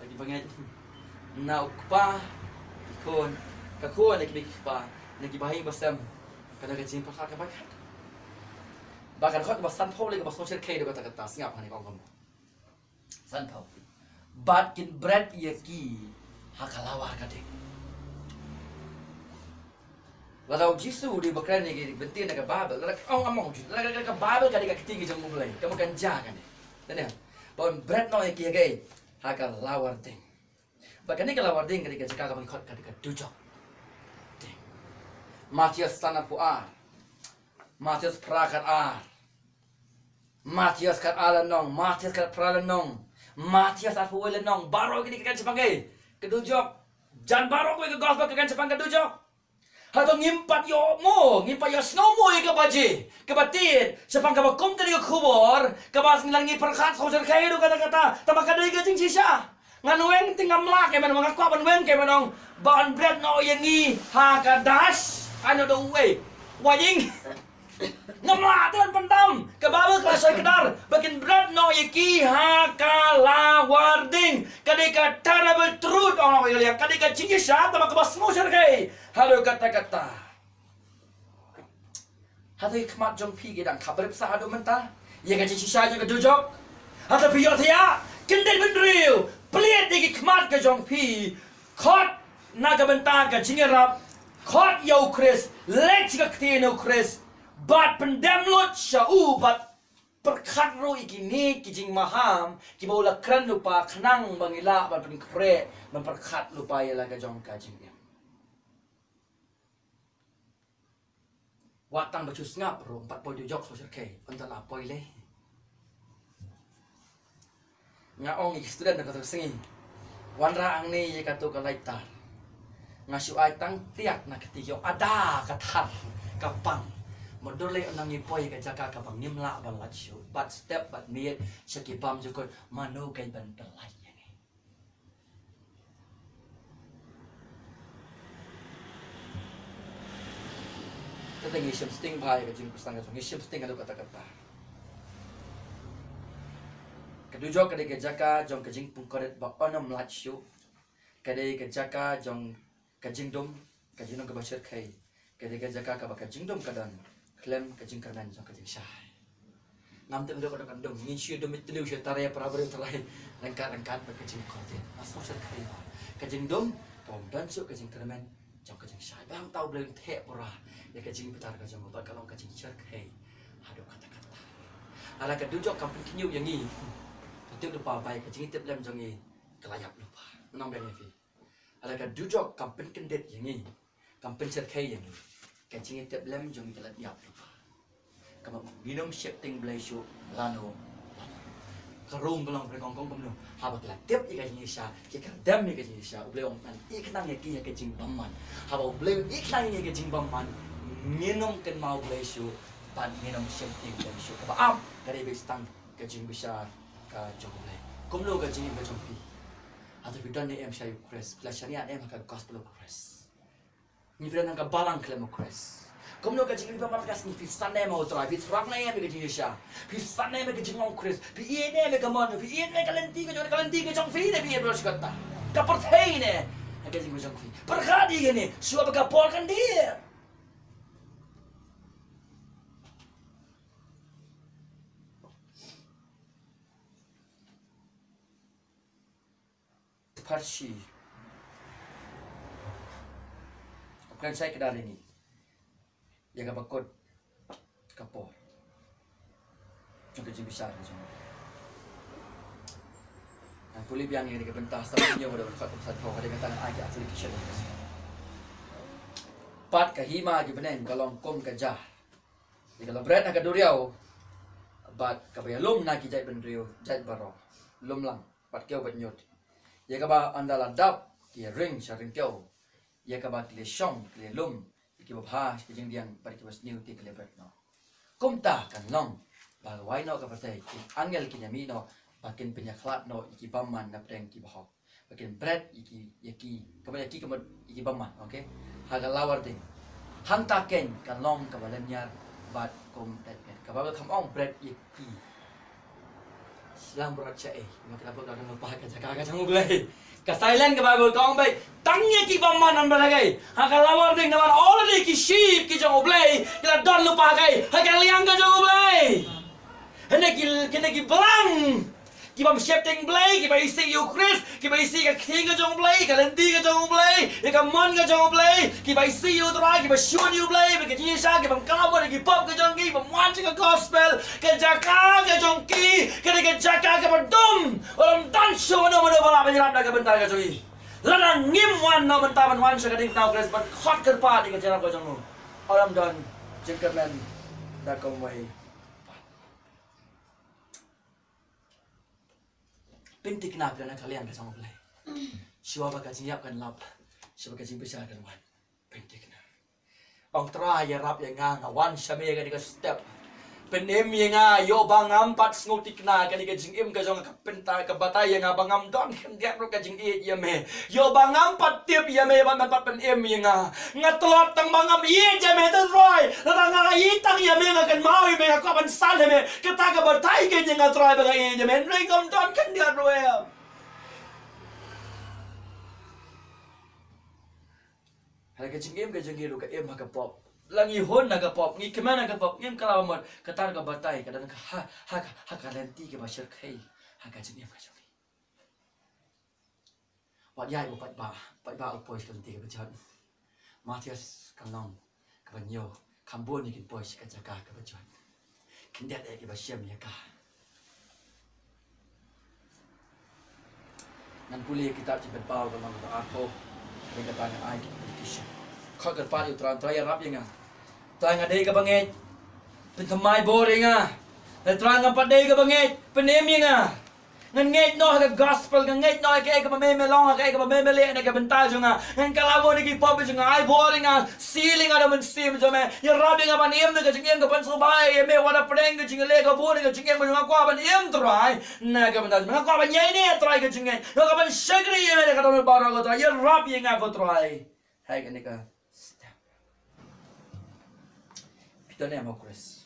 lagi bangai. Na u kpa, ki khun, ka khun, lagi ki kpa, lagi bahaïing bahasem. Ka don ka jingpynïakhlad kaba khat. Ba ka dkhot kaba sanphew lei kaba sngewsih kei da kata kata, sngap hangne ka ong kumno. Sanphew. Bad kin bret ïa ki ha ka lawar ka ding. Lada u Jisu u dei ba kren ïa ki bynta na ka Baibl, lada ka ong, ong u Jisu, lada ka Baibl ka dei ka ktien ka jong U Blei, ka ba kan jia kane. Te ne, ba un bret noh ïa ki ha kaei? Ha ka lawar ding. Bad kane ka lawar ding ka dei ka jaka kaba ngi khot ka dei ka dujok. Te. Mathaios san arphew ar. Mathaios phra khat ar. Mathaios khat ar lynnong, Mathaios khat phra lynnong, Mathaios arphew wei lynnong, baroh kine ki kren shaphang kaei? Ka dujok. Jan baroh kawei ka gospel ka kren shaphang ka dujok. Hato ngim pat ïoh mo, ngim pat ïohsngew mo ïa kaba jia, kaba tied shaphang kaba kum kane ka khubor, kaba ngi la ngi pyrkhat sngewsih kaei ruh kata kata, tangba ka dei ka jingshisha. Ngan weng te ngam lah, ka mut nga kwah ban weng, ka mut ong ba un bret noh ïa ngi ha ka dash, ano da uwei. Wa jing. Ngam lah te ban pyndam, ka Baibl ka la shai kdar ba kin bret noh ïa ki ha ka lawar ding. Ka dei ka terrible truth, ong ong ïa ka dei ka jingshisha, tangba kaba sngewsih kaei? Haduh katta katta. Hato ki khmat jong phi ki dang khapbrip sa haduh mynta ïa ka jingshisha jong ka dujok? Hato phi ïohthiah? Kyndit bynriew, plied ïa ki khmat ka jong phi. Khot na ka bynta ka jingïarap. Khot ïa U Khrist, leit sha ka ktien U Khrist, bad pyndem lut sha u, bad pyrkhat ruh ïa kine ki jingmaham kiba u la kren lypa, khnang ba ngi lah ban pynkhreh, ban pyrkhat lypa ïa la ka jong ka jingim. Wat tang ba shu sngap ruh, ym pat poi dujok sngewsih kaei, ynda la poi lei. Nga ong ïa ki student na kato ka sngi, wanrah hangne ïa kato ka lighter, nga shu ai tang tiak na kti, ïoh ada ka thar ka pang. Mutdur lei ynda ngi poi ïa ka jaka kaba ngim lah ban lait shuh, bad step bad miet sha ki bam jukut, mano kein ban pynlait ïa ngi? Te ngi shim sting bha ïa ka jingpyrshang ka jong ngi, shim sting haduh katta katta. Ka dujok ka dei ka jaka jong ka jingpynkhuid ba un ym lait shuh. Ka dei ka jaka jong ka jingdum, ka jingdum kaba shyrkhei. Ka dei ka jaka kaba ka jingdum ka don. khlem ka jingkyrmen jong ka jingshai. Ngam tip haduh katta kan dum, ngin shu dum ïa tliw sha tare para briew trai, ryngkat ryngkat bad ka jingkordit. Nga sngew shyrkhei ba ka jingdum ka bym don shuh ka jingkyrmen jong ka jingshai. Ba hangta U Blei un theh pura ïa ka jingbitar ka jong u bad ka long ka jingshyrkhei haduh katta katta. Lada ka dujok kam pynkhynñiuh ïa ngi, ka tip lypa ba ka jingïatiplem jong ngi ka la ïap lypa. Ngan ong biang ïa phi. Lada ka dujok kam pynkyndit ïa ngi, kam pynshyrkhei ïa ngi, ka jingïatiplem jong ngi ka la ïap lypa. Ka mut ngin ym sheptieng Blei shuh lano lano. Ka rung ka long pyrkhat kong kong kumno. Haba ki la tip ïa ka jingshisha, ki kyrdem ïa ka jingshisha, U Blei u ong ngan ïakynang ïa ki ha ka jingbymman. Haba U Blei u ïakynang ïa ngi ha ka jingbymman, ngin ym kynmaw Blei shuh bad ngin ym sheptieng Blei shuh. Kaba ap ka dei beit tang ka jingbishar ka jong U Blei. Kumno ka jingim ka jong phi? Hato phi don ne em sha U Khrist? Phi la shaniah ne em ha ka gospel U Khrist? Ngi phi don ha ka balang khlem U Khrist? Kumno ka jingim ba markas ngi, phi san ne em ha U Trai? Phi thrang ne em ïa ka jingshisha? Phi san ne em ïa ka jinglong Khrist? Phi ïeit ne em ïa ka mon? Phi ïeit ne ka lynti ka jong, ka lynti ka jong phi ne phi ïeit baroh shi katta? Ka pyrthei ne ha ka jingim ka jong phi? Pyrkhat ïa kane shuwa ba ka por kan dier. Pharshi. Kren shai kdar ïa ngi ïa kaba kut ka por jong ka jingbishar ka jong ngi. Ngan pule biang ïa kane ka bynta sa ïa ngi, ba da ka khot kumta, ka dei kata ngan ai ka application. Pat ka hima ki bneng ka long kum ka jar ïa ka la bret na ka duriaw, bad kaba ïalum na ki jaitbynriew jait baroh, lum lang bad kiew bad ñiut. Ïa kaba ynda la dap ki ïaring sha ryngkew, ïa kaba ki la shong ki la lum, ïa kiba bha sha ka jingdiang bad kiba sniew te ki la bret noh. Kumta kan long ba wai noh ka pyrthei, ki angel kin ïamih noh, ba kin pynïakhlad noh ïa ki bymman napdeng kiba hok, ba kin bret ïa ki, ïa ki, kaba ïa ki, kaba ïa ki bymman, okay? Ha ka lawar ding. Hangta keiñ kan long kaba lynñiar bad kum dait met. Ka Baibl kam ong bret ïa ki. Slam bret shaei? Ma ka la bret ka don lypa ha ka jaka ka jong U Blei. Ka silent ka Baibl ka ong beit tang ïa ki bymman ban bret ha ka. Ha ka lawar ding namar already ki sheep ki jong U Blei ki la don lypa ha ka, ha ka liang ka jong U Blei. Hynrei ki, kine ki balang, ki bym sheptieng Blei, kiba isih ïa U Khrist, kiba isih ïa ka ktien ka jong U Blei, ka lynti ka jong U Blei, ïa ka mon ka jong U Blei, kiba isih ïa U Trai, kiba shun ïa U Blei bad ka jingshisha, ki bym kynmaw ïa ki pop ka jong ki, ki bym wan sha ka gospel. Ka jaka ka jong ki ka dei ka jaka kaba dum. Ym don shuh uno uno ba lah ban ïarap na ka bynta ka jong ki. Lada ngim wan na ka bynta ban wan sha ka diengphna U Khrist ban khot kyrpad ïa ka jingïarap ka jong u, ym don jingkyrmen da kumwei. Pynthikna phi na ka liang ka jong U Blei. Shuwa ba ka jingïap kan lap, shuwa ba ka jingbishar kan wan, pynthikna. Ong Trai, ïarap ïa nga, nga wan sha me ha kane ka step. Pynim ïa nga, ïoh ba ngam pat sngewthikna, kane ka jingim ka jong nga ka pynta ka batai ïa nga ba ngam don khyndiat ruh ka jingïeit ïa me. Ïoh ba ngam pat tip ïa me ban, ban pat pynim ïa nga. Nga tlot tang ba ngam ïeit ïa me, Trai. Lada nga ïeit tang ïa me, nga kynmaw ïa me, nga kwah ban san ïa me. Kata ka batai ka ïa nga, Trai, ba nga ïeit ïa me. Hynrei ngam don khyndiat ruh em. Hynrei ka jingim ka jong ngi ruh ka im ha ka pop. La ngi hun ha ka pop, ngi kmen ha ka pop, ngim kylla ba mut. Kata ka batai ka don ha, ha, ha ka lynti kaba shyrkhei ha ka jingim ka jong ngi. Wat ïai ba paidbah, paidbah u poi sha ka lynti kaba jot. Mathaios ka lynnong kaba hynñiew, kham bun ïa kin poi sha ka jaka kaba jot. Khyndiat eh kiba shem ïa ka. Ngan pule kitab Jingpynpaw ka lynnong kaba arphew. Kane kata ngan ai ki application. Khot kyrpad ïa u Trai, Trai ïarap ïa nga. Trai nga dei kaba ngeit. Pynthymmai bor ïa nga. Trai ngam pat dei kaba ngeit. Pynim ïa nga. Ngan ngeit noh ha ka gospel, ngan ngeit noh ha kaei kaba me me long, ha kaei kaba me me leh na ka bynta jong nga. Ngan kylla bun ïa ki pop jong nga, ai bor ïa nga, seal ïa nga da u Mynsiem jong me. Ïarap ïa nga ban im da ka jingim kaba pynsngewbha ïa me, wat hapdeng ka jingïaleh ka bun ïa ka jingim jong nga, kwah ban im Trai na ka bynta jong me. Nga kwah ban ïaineh Trai ka jingngeit. Nga kwah ban shakri ïa me da ka dohnud baroh ko Trai. Ïarap ïa nga ko Trai. Hai kane ka step. Phi don ne em ha u Khrist?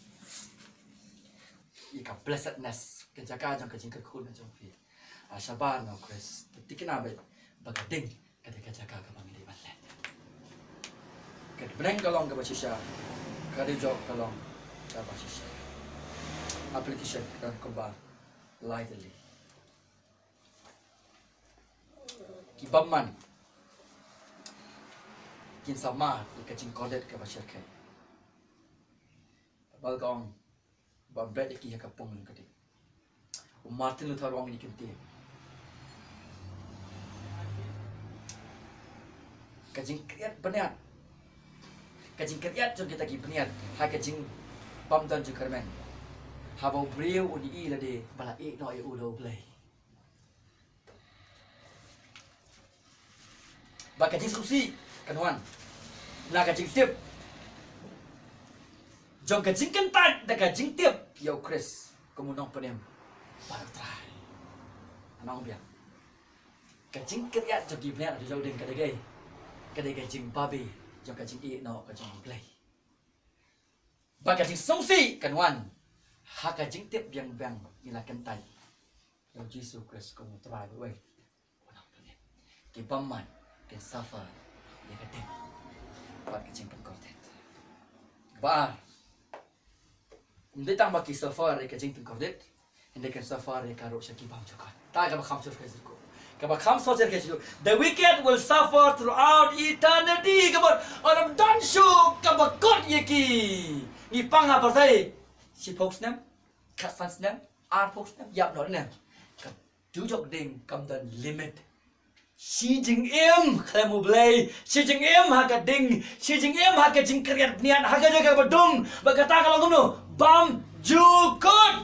Ïa ka blessedness, ka jaka jong ka jingkyrkhu na jong phi. Ah, shabar na u Khrist. Pynthikna beit ba ka ding ka dei ka jaka kaba ngi dei ban leit. Bneng ka long kaba shisha, ka dujok ka long kaba shisha. Application ka kumba lai tylli. Ki bymman kin sa mad ïa ka jingkordit kaba shyrkhei. Ba ka ong ba bret ïa ki ha ka pung ka ding. U Martin Luther u ong ïa ki ktien, ka jingkyrïat bniat, ka jingkyrïat jong kita ki bniat ha ka jingbymdon jong ka rmen, haba u briew un ïohi lade ba la ïeh noh ïa u da U Blei. Ba ka jingsngewsih kan wan na ka jingtip jong ka jingkyntait da ka jingtip ïa U Khrist kum u nongpynim bad U Trai. Nang biang, ka jingkyrïat jong ki bniat ha dujok ding ka dei kaei? Ka dei ka jingbabe jong ka jingïeh noh ka jong U Blei. Ba ka jingsngewsih kan wan ha ka jingtip biang biang ngi la kyntait ïa U Jisu Khrist kum U Trai bad U Nongpynim. Ki bymman kin suffer ïa ka ding bad ka jingpynkordit. Ba ar, ym dei tang ba ki suffer ïa ka jingpynkordit, hynrei kin suffer ïa ka ruh sha ki bymjukut. Ta kaba kham suffer ka jingkut, kaba kham suffer ka jingkut. The wicked will suffer throughout eternity. Kaba ar ym don shuh kaba kut ïa ki. Ngi pang ha pyrthei shiphew snem, khatsan snem, arphew snem, ïap noh ne. Ka dujok ding kam don limit. Shi jingim khlem U Blei, shi jingim ha ka ding, shi jingim ha ka jingkyrïat bniat, ha ka jaka ba dum, ba kata ka long kumno? Bymjukut.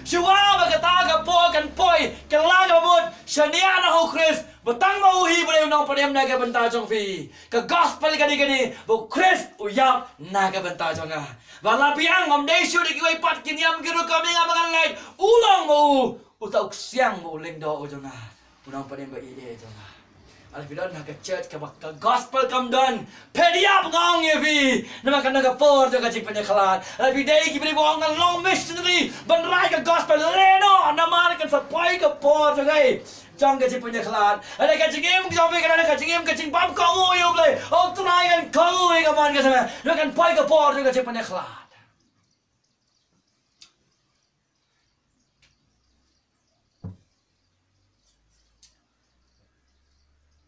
Shuwa ba kata ka por kan poi, ka la ka mut shaniah na U Khrist, ba tang ma u hi ba dei u nongpynim na ka bynta jong phi. Ka gospel ka dei kane, ba U Khrist u ïap na ka bynta jong nga. Ba la biang, ym dei shuh da kiwei pat ki niam ki rukom ïa nga ba ngan leit, u long ma u uta u ksiang ba u lyngdoh u jong nga, u nongpynim ba ïeit jong nga. Lada phi don ha ka church kaba ka gospel kam don, phet ïap, nga ong ïa phi. Namar ka dang ka por jong ka jingpynïakhlad. Lada phi dei ki briew ba ong ngan long missionary ban rai ka gospel, leh noh, namar kan sa poi ka por jong ka, jong ka jingpynïakhlad. Lada ka jingim jong phi ka don ka jingim ka jingbymkohnguh ïa U Blei, U Trai kan kohnguh ïa ka mon ka jong phi. Namar kan poi ka por jong ka jingpynïakhlad.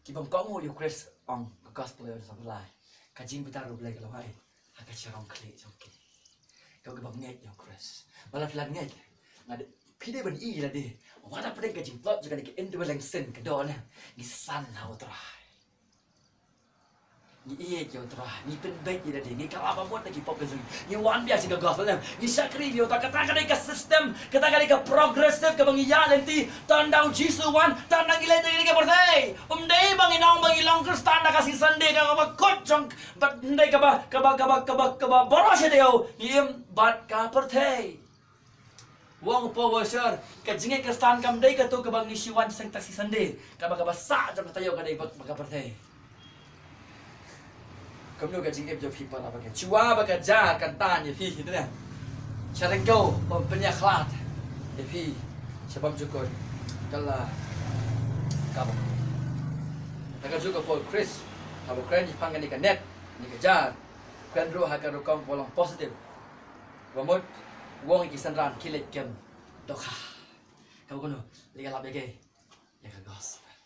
Ki bymkohnguh ïa U Khrist, ong ka gospel ïa u Samuel, ka jingbitar U Blei ka la wai ha ka sharong khlieh jong ki. Ka, ka bym ngeit ïa U Khrist. Ba la phi la ngeit, nga dei, phi dei ban ïohi lade, wat hapdeng ka jingtlot jong kane ka indwelling sin ka don, ngi san ha U Trai. Ngi ïeit ïa U Trai, ngi pynbeit ïa lade, ngi kylla ba mut na ki pop ka jong ngi. Ngi wan biang sha ka gospel ne, ngi shakri ïa uta, kata ka dei ka system, kata ka dei ka progressive kaba ngi ïaid lynti. Tang da U Jisu wan, tang da ngi leit na ka pyrthei. Ym dei ba ngin ong ba ngi long Khristan da ka sngi Sunday, kaba kut jong, bad ym dei kaba, kaba, kaba, kaba, kaba baroh shi taïew ngi im bad ka pyrthei. U ong u Paul Washer, ka jingngeit Khristan kam dei kato kaba ngi shu wan seng tak sngi Sunday, kaba, kaba sah jong ka taïew ka dei bad, bad ka pyrthei. Kumno ka jingim jong phi para bangeit? Shuwa ba ka jar kan tan ïa phi, ïa phi, sha ryngkew ban pynïakhlad ïa phi sha bymjukut, ka la kaba. Ha kajuh ka por U Khrist haba u kren shaphang kane ka net, kane ka jar, u kren ruh ha ka rukom ba long positive. Ba mut u ong ïa ki synran, khie leit kem dohkha. Kaba kumno? Leit ïalap ïa kaei? Ïa ka gospel.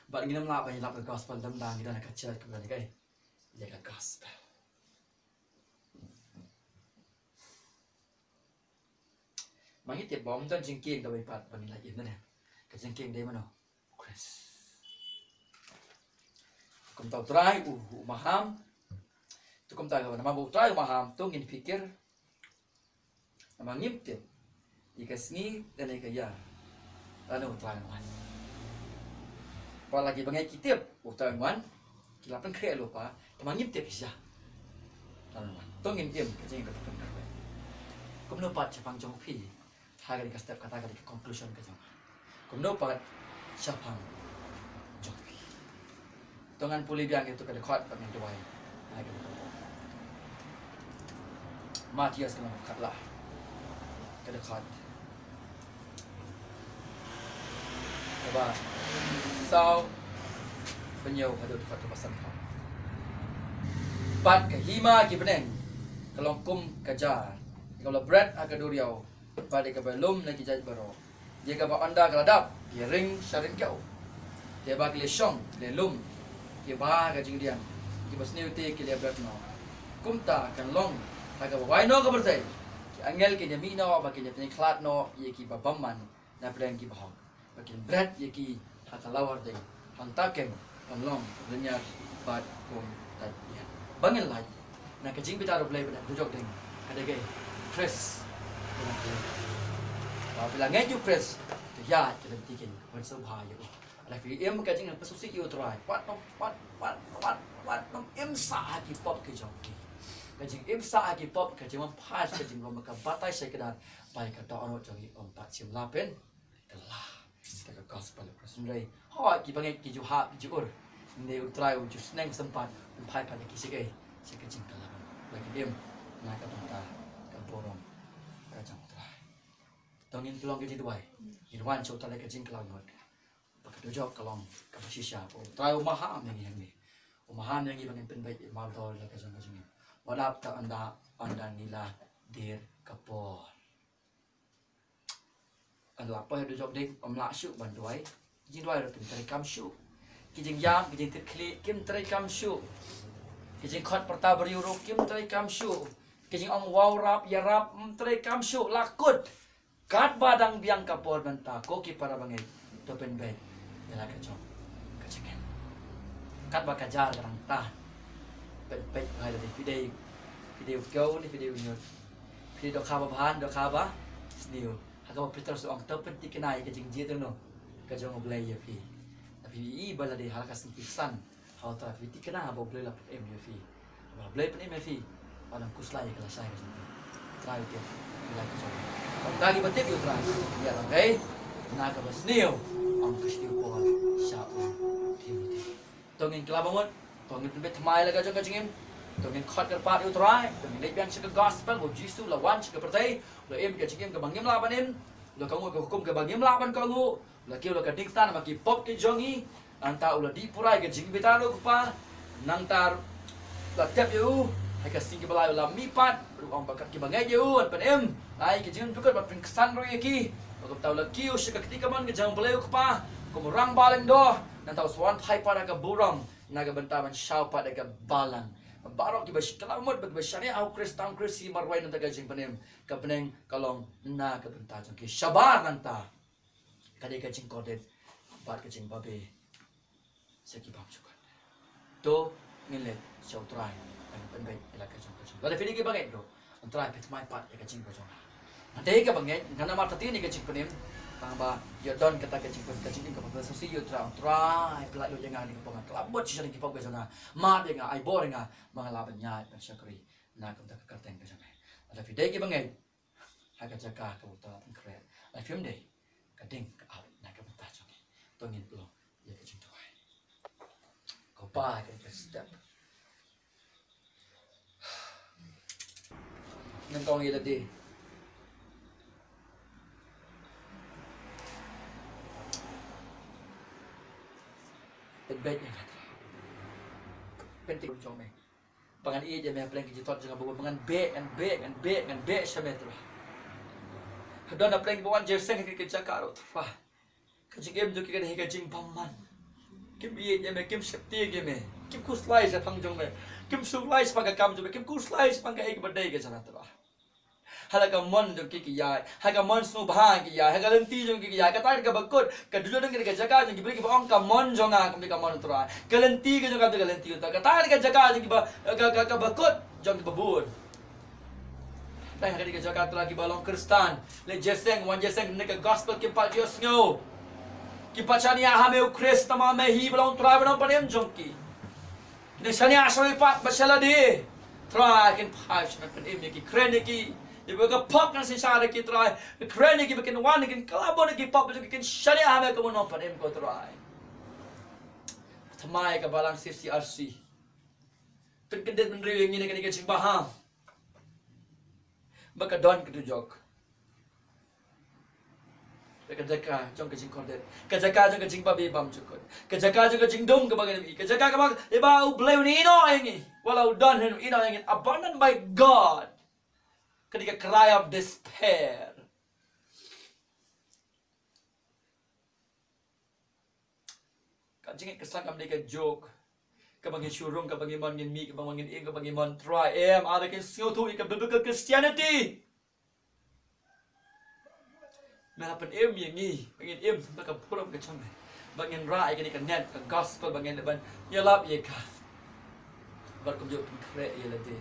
Bad ngin ym lah ban ïalap ïa ka gospel lymda ngi don ha ka church kaba don ïa kaei? Ïa ka gospel. Ma ngi tip ba ym don jingkieng kawei pat ba ngin lait im, ne? Ka jingkieng dei mano? U Khrist. Kumta U Trai u, u maham. To kumta ka, namar ba U Trai u maham, to ngin pyrkhat. Namar ngim tip ïa ka sngi lane ka ïa lano U Trai un wan. Pat la ki bangeit ki tip U Trai un wan, ki la pynkhreh lypa, tangba ngim tip shisha lano un wan. To ngin im ka jingim kaba pynkhreh. Kumno pat shaphang jong phi? Ha kane ka step, kata ka dei ka conclusion ka jong nga. Kumno pat shaphang jong phi? To ngan pule biang ïa kato ka dkhot bad ngan duwai. Mathaios ka lynnong khatlai, ka dkhot kaba saw, pynïaw haduh dkhot kaba sanphew. Bad ka hima ki bneng ka long kum ka jar, ïa kaba la bret ha ka duriaw, bad ïa kaba lum na ki jait baroh. Ïa kaba ynda ka la dap, ki ring sha ryngkew. Te ba ki la shong, ki la lum, kiba ha ka jingdiang, kiba sniew te ki la bret noh. Kumta kan long ha kaba wai noh ka pyrthei. Ki angel kin ïa mih noh, ba kin ïa pynkhlad noh ïa kiba bymman na pdeng kiba hok, ba kin bret ïa ki ha ka lawar dei. Hangta keiñ kan long ka lynñiar bad kum ka ïa. Ba ngin lait na ka jingbitar U Blei ba dang dujok ding, ka dei ka Khrist. Ba phi la ngeit ïa U Khrist, to ïa ka lynti keiñ ban sngewbha ïa u. Lada phi im ka jingpynsngewsih ïa U Trai, wat nym, wat, wat, wat, wat nym im sah ha ki pop ki jong phi. Ka jingim sah ha ki pop, ka jingwan phai, ka jinglong, ka batai sha ki dar, bai ka dohnud jong ngi ym pat shym la pyn kylla da ka gospel. Hynrei hooid, kiba ngeit ki ju hap, ki ju ur. Hynrei U Trai u ju sneng sympat ban phai pat ïa ki sha ka, sha ka jingkylla. Ba kin im na ka bynta ka burom ka jong U Trai. To ngin pynlong ka jingduwai. Ngin wan sha U Trai da ka jingkylla ngut. Ba ka dujok ka long kaba shisha. U Trai u maham ïa ngi hangne. U maham ïa ngi ba ngin pynbeit ïa ka mardor la ka jong ka jingim. Wat la ynda, ynda ngi la dier ka por. Ynda la poi ha dujok ding, ym lah shuh ban duwai. Ki jingduwai ruh kim treikam shuh. Ki jingïam, ki jingtip khlieh kim treikam shuh. Ki jingkhot pyrta briew ruh kim treikam shuh. Ki jingong wow rap ïarap ym treikam shuh. La kut. Katba dang biang ka por mynta, ko ki para bangeit, to pynbeit ïa la ka jong ka jingim. Katba ka jar ka dang tan, pynbeit ïa la. Phi dei, phi dei u kiew ne phi dei u ñiut, phi dei dohkha ba bha, dohkha ba sniew. Ha kaba Petros u ong, to pynthikna ïa ka jingjied ruh noh ka jong U Blei ïa phi. Phi i ba la dei ha la ka sngi ki san ha U Trai, phi thikna ba U Blei la pynim ïa phi. Ba U Blei pynim ïa phi, wat nym khuslai ïa ka lashai ka jong phi. Trai u tip ïa la ka jong phi. Kumta kiba tip ïa U Trai, ïa la ngai na kaba sniew, ong u Khristan u Paul sha u Timothi. To ngin kylla ba mut, to ngin pynbeit thymmai la ka jong ka jingim, to ngin khot kyrpad ïa U Trai, to ngin leit biang sha ka gospel ba U Jisu u la wan sha ka pyrthei, u la im ka jingim kaba ngim lah ban im, u la kohnguh ka hukum kaba ngim lah ban kohnguh, u la kiew la ka diengphna namar ki pop ki jong ngi. Nangta u la dih pura ïa ka jingbitar u Kpa. Nangta u la tep ïa u ha ka sngi kaba lai, u la mihpat. Ruh ong ba kat kiba ngeit ïa u yn pynim, ai ka jingim dukut bad pynksan ruh ïa ki. Bad kumta u la kiew sha ka kti kamon ka jong U Blei u Kpa kum u rangbah lyngdoh. Nangta u sa wan phai pat ha ka burom na ka bynta ban shaw pat ïa ka balang. Baroh kiba kylla mut bad kiba shaniah ha u Khrist, tang u Khrist ki marwei nangta ka jingpynim. Ka bneng ka long na ka bynta jong ki shabar nangta. Ka dei ka jingkordit bad ka jingbabe sha ki bymjukut. To ngin leit sha U Trai ban pynbeit ïa la ka jong ka jong. Lada phi dei kiba ngeit ruh, U Trai peit thymmai pat ïa ka jingim ka jong nga. Nga dei kaba ngeit, nga namar kata ïa ka jingpynim, tang ba ïoh don kata ka jingpynim, ka jingim kaba pynsngewsih ïa U Trai. U Trai pynlait lut ïa nga na ka pop, nga kylla mut shisha na ki pop ka jong nga. Map ïa nga, ai bor ïa nga ba nga lah ban ïaid ban shakri na ka bynta ka kyrteng ka jong me. Lada phi dei kiba ngeit, ha ka jaka kaba U Trai la pynkhreh. Lada phim dei, ka ding ka ap na ka bynta jong ngi. To ngin pynlong ïa ka jingduwai. Ko Pa, ka step nyngkong ïa lade. Pynbeit ïa nga, Trai. Pynthikna jong me. Ba ngan ïeit ïa me hapdeng ki jingthot jong nga baroh, ba ngan beh, ngan beh, ngan beh, ngan beh sha me, Trai. Hadien hapdeng ba wan jingïaseng ha kane ka jaka ruh, Trai, ka jingim jong ki ka dei ka jingbymman. Kim ïeit ïa me, kim sheptieng ïa me, kim khuslai shaphang jong me, kim sngewlai shaphang ka kam jong me, kim khuslai shaphang kaei kaba dei ka jong nga, Trai. Ha la ka mon jong ki ki ïaid, ha ka mon sngewbha ki ïaid, ha ka lynti jong ki ki ïaid. Kata kaba kut, ka dujok dang kane ka jaka jong ki briew kiba ong ka mon jong nga kam dei ka mon U Trai. Ka lynti ka jong nga kam dei ka lynti U Trai. Kata kane ka jaka jong kiba, ka, ka, kaba kut jong kiba bun. Dang ha kane ka jaka, Trai, kiba long Khristan, leit jingïaseng, wan jingïaseng, ne ka gospel kim pat ju sngew. Kim pat shaniah ha me U Khrist, tangba me hi ba long Trai bad nongpynim jong ki. Ki dang shaniah sha me pat bad sha lade. Trai, kin phai sha me, pynim ïa ki, kren ïa ki. Ïa ba ka pop kan synshar ïa ki, Trai. Kren ïa ki ba kin wan, kin kylla bun ïa ki pop, ba kin shaniah ha me kum u nongpynim, ko Trai. Thymmai ïa ka balang C C R C. Pynkyndit bynriew ïa ngi na kane ka jingbaham ba ka don ka dujok. Ka jaka jong ka jingkordit, ka jaka jong ka jingbabe bymjukut, ka jaka jong ka jingdum kaba ngin ïohi, ka jaka kaba, ïa ba U Blei un ïehnoh ïa ngi. Wat la u don hi un ïehnoh ïa ngi, abandoned by God. Ka dei ka cry of despair. Ka jingngeit Khristan kam dei ka jok kaba ngin shu rung, kaba ngin mon ngin mih, kaba ngin im, kaba ngin mon trai. Em, ar ba kin sngewthuh ïa ka biblical Christianity. Me la pynim ïa ngi ba ngin im ha ka burom ka jong me, ba ngin rah ïa kane ka net ka gospel, ba ngin leh ban ïalap ïa ka, bad kumjuh pynkhreh ïa lade.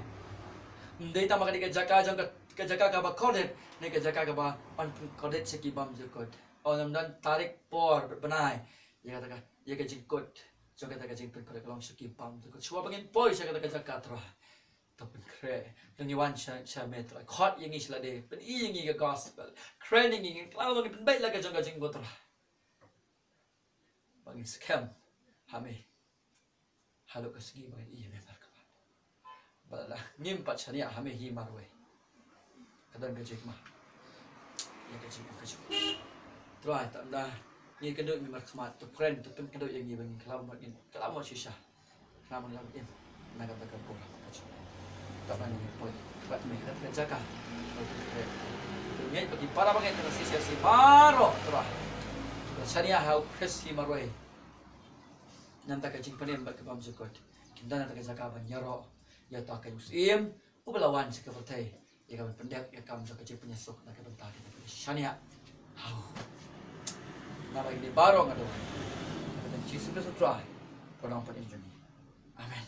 Ym dei tang ba ka dei ka jaka jong ka, ka jaka kaba kordit, ne ka jaka kaba yn pynkordit sha ki bymjukut. Ym don tarik por bad bnai ïa kata ka, ïa ka jingkut jong kata ka jingpynkordit ka long sha ki bymjukut. Shuwa ba ngin poi sha kata ka jaka, Trai, to pynkhreh. To ngi wan sha, sha me, Trai, khot ïa ngi sha lade, pyni ïa ngi ka gospel, kren ïa ngi, ngi klam, ngi pynbeit la ka jong ka jingmut, Trai, ba ngin skhem ha me haduh ka sngi ba ngin ïohi ïa me markhmat. Bad lada ngim pat shaniah ha me hi marwei, ka don ka jingma ïa ka jingim ka jong ngi. Trai, tang da ngi kynduh ïa me markhmat, to kren, to pynkynduh ïa ngi ba ngin klam, ba ngin klam shisha, klam, klam im na kata ka burom ka jong me. Tang da ngi poi bad me ha kata ka jaka. Ngeit ba ki para bangeit ka C C R C baroh, Trai, ki shaniah ha U Khrist hi marwei, na ka bynta ka jingpynim bad ka bymjukut, kin don na kata ka jaka ban ïaroh ïa uta u Syiem uba la wan sha ka pyrthei ïa ka ban pyndep ïa ka kam jong ka jingpynïasuk na ka bynta kita kiba shaniah ha u. Namar kine baroh nga duwai ha ka kyrteng Jisu Khrist U Trai, U Nongpynim jong ngi. Amen.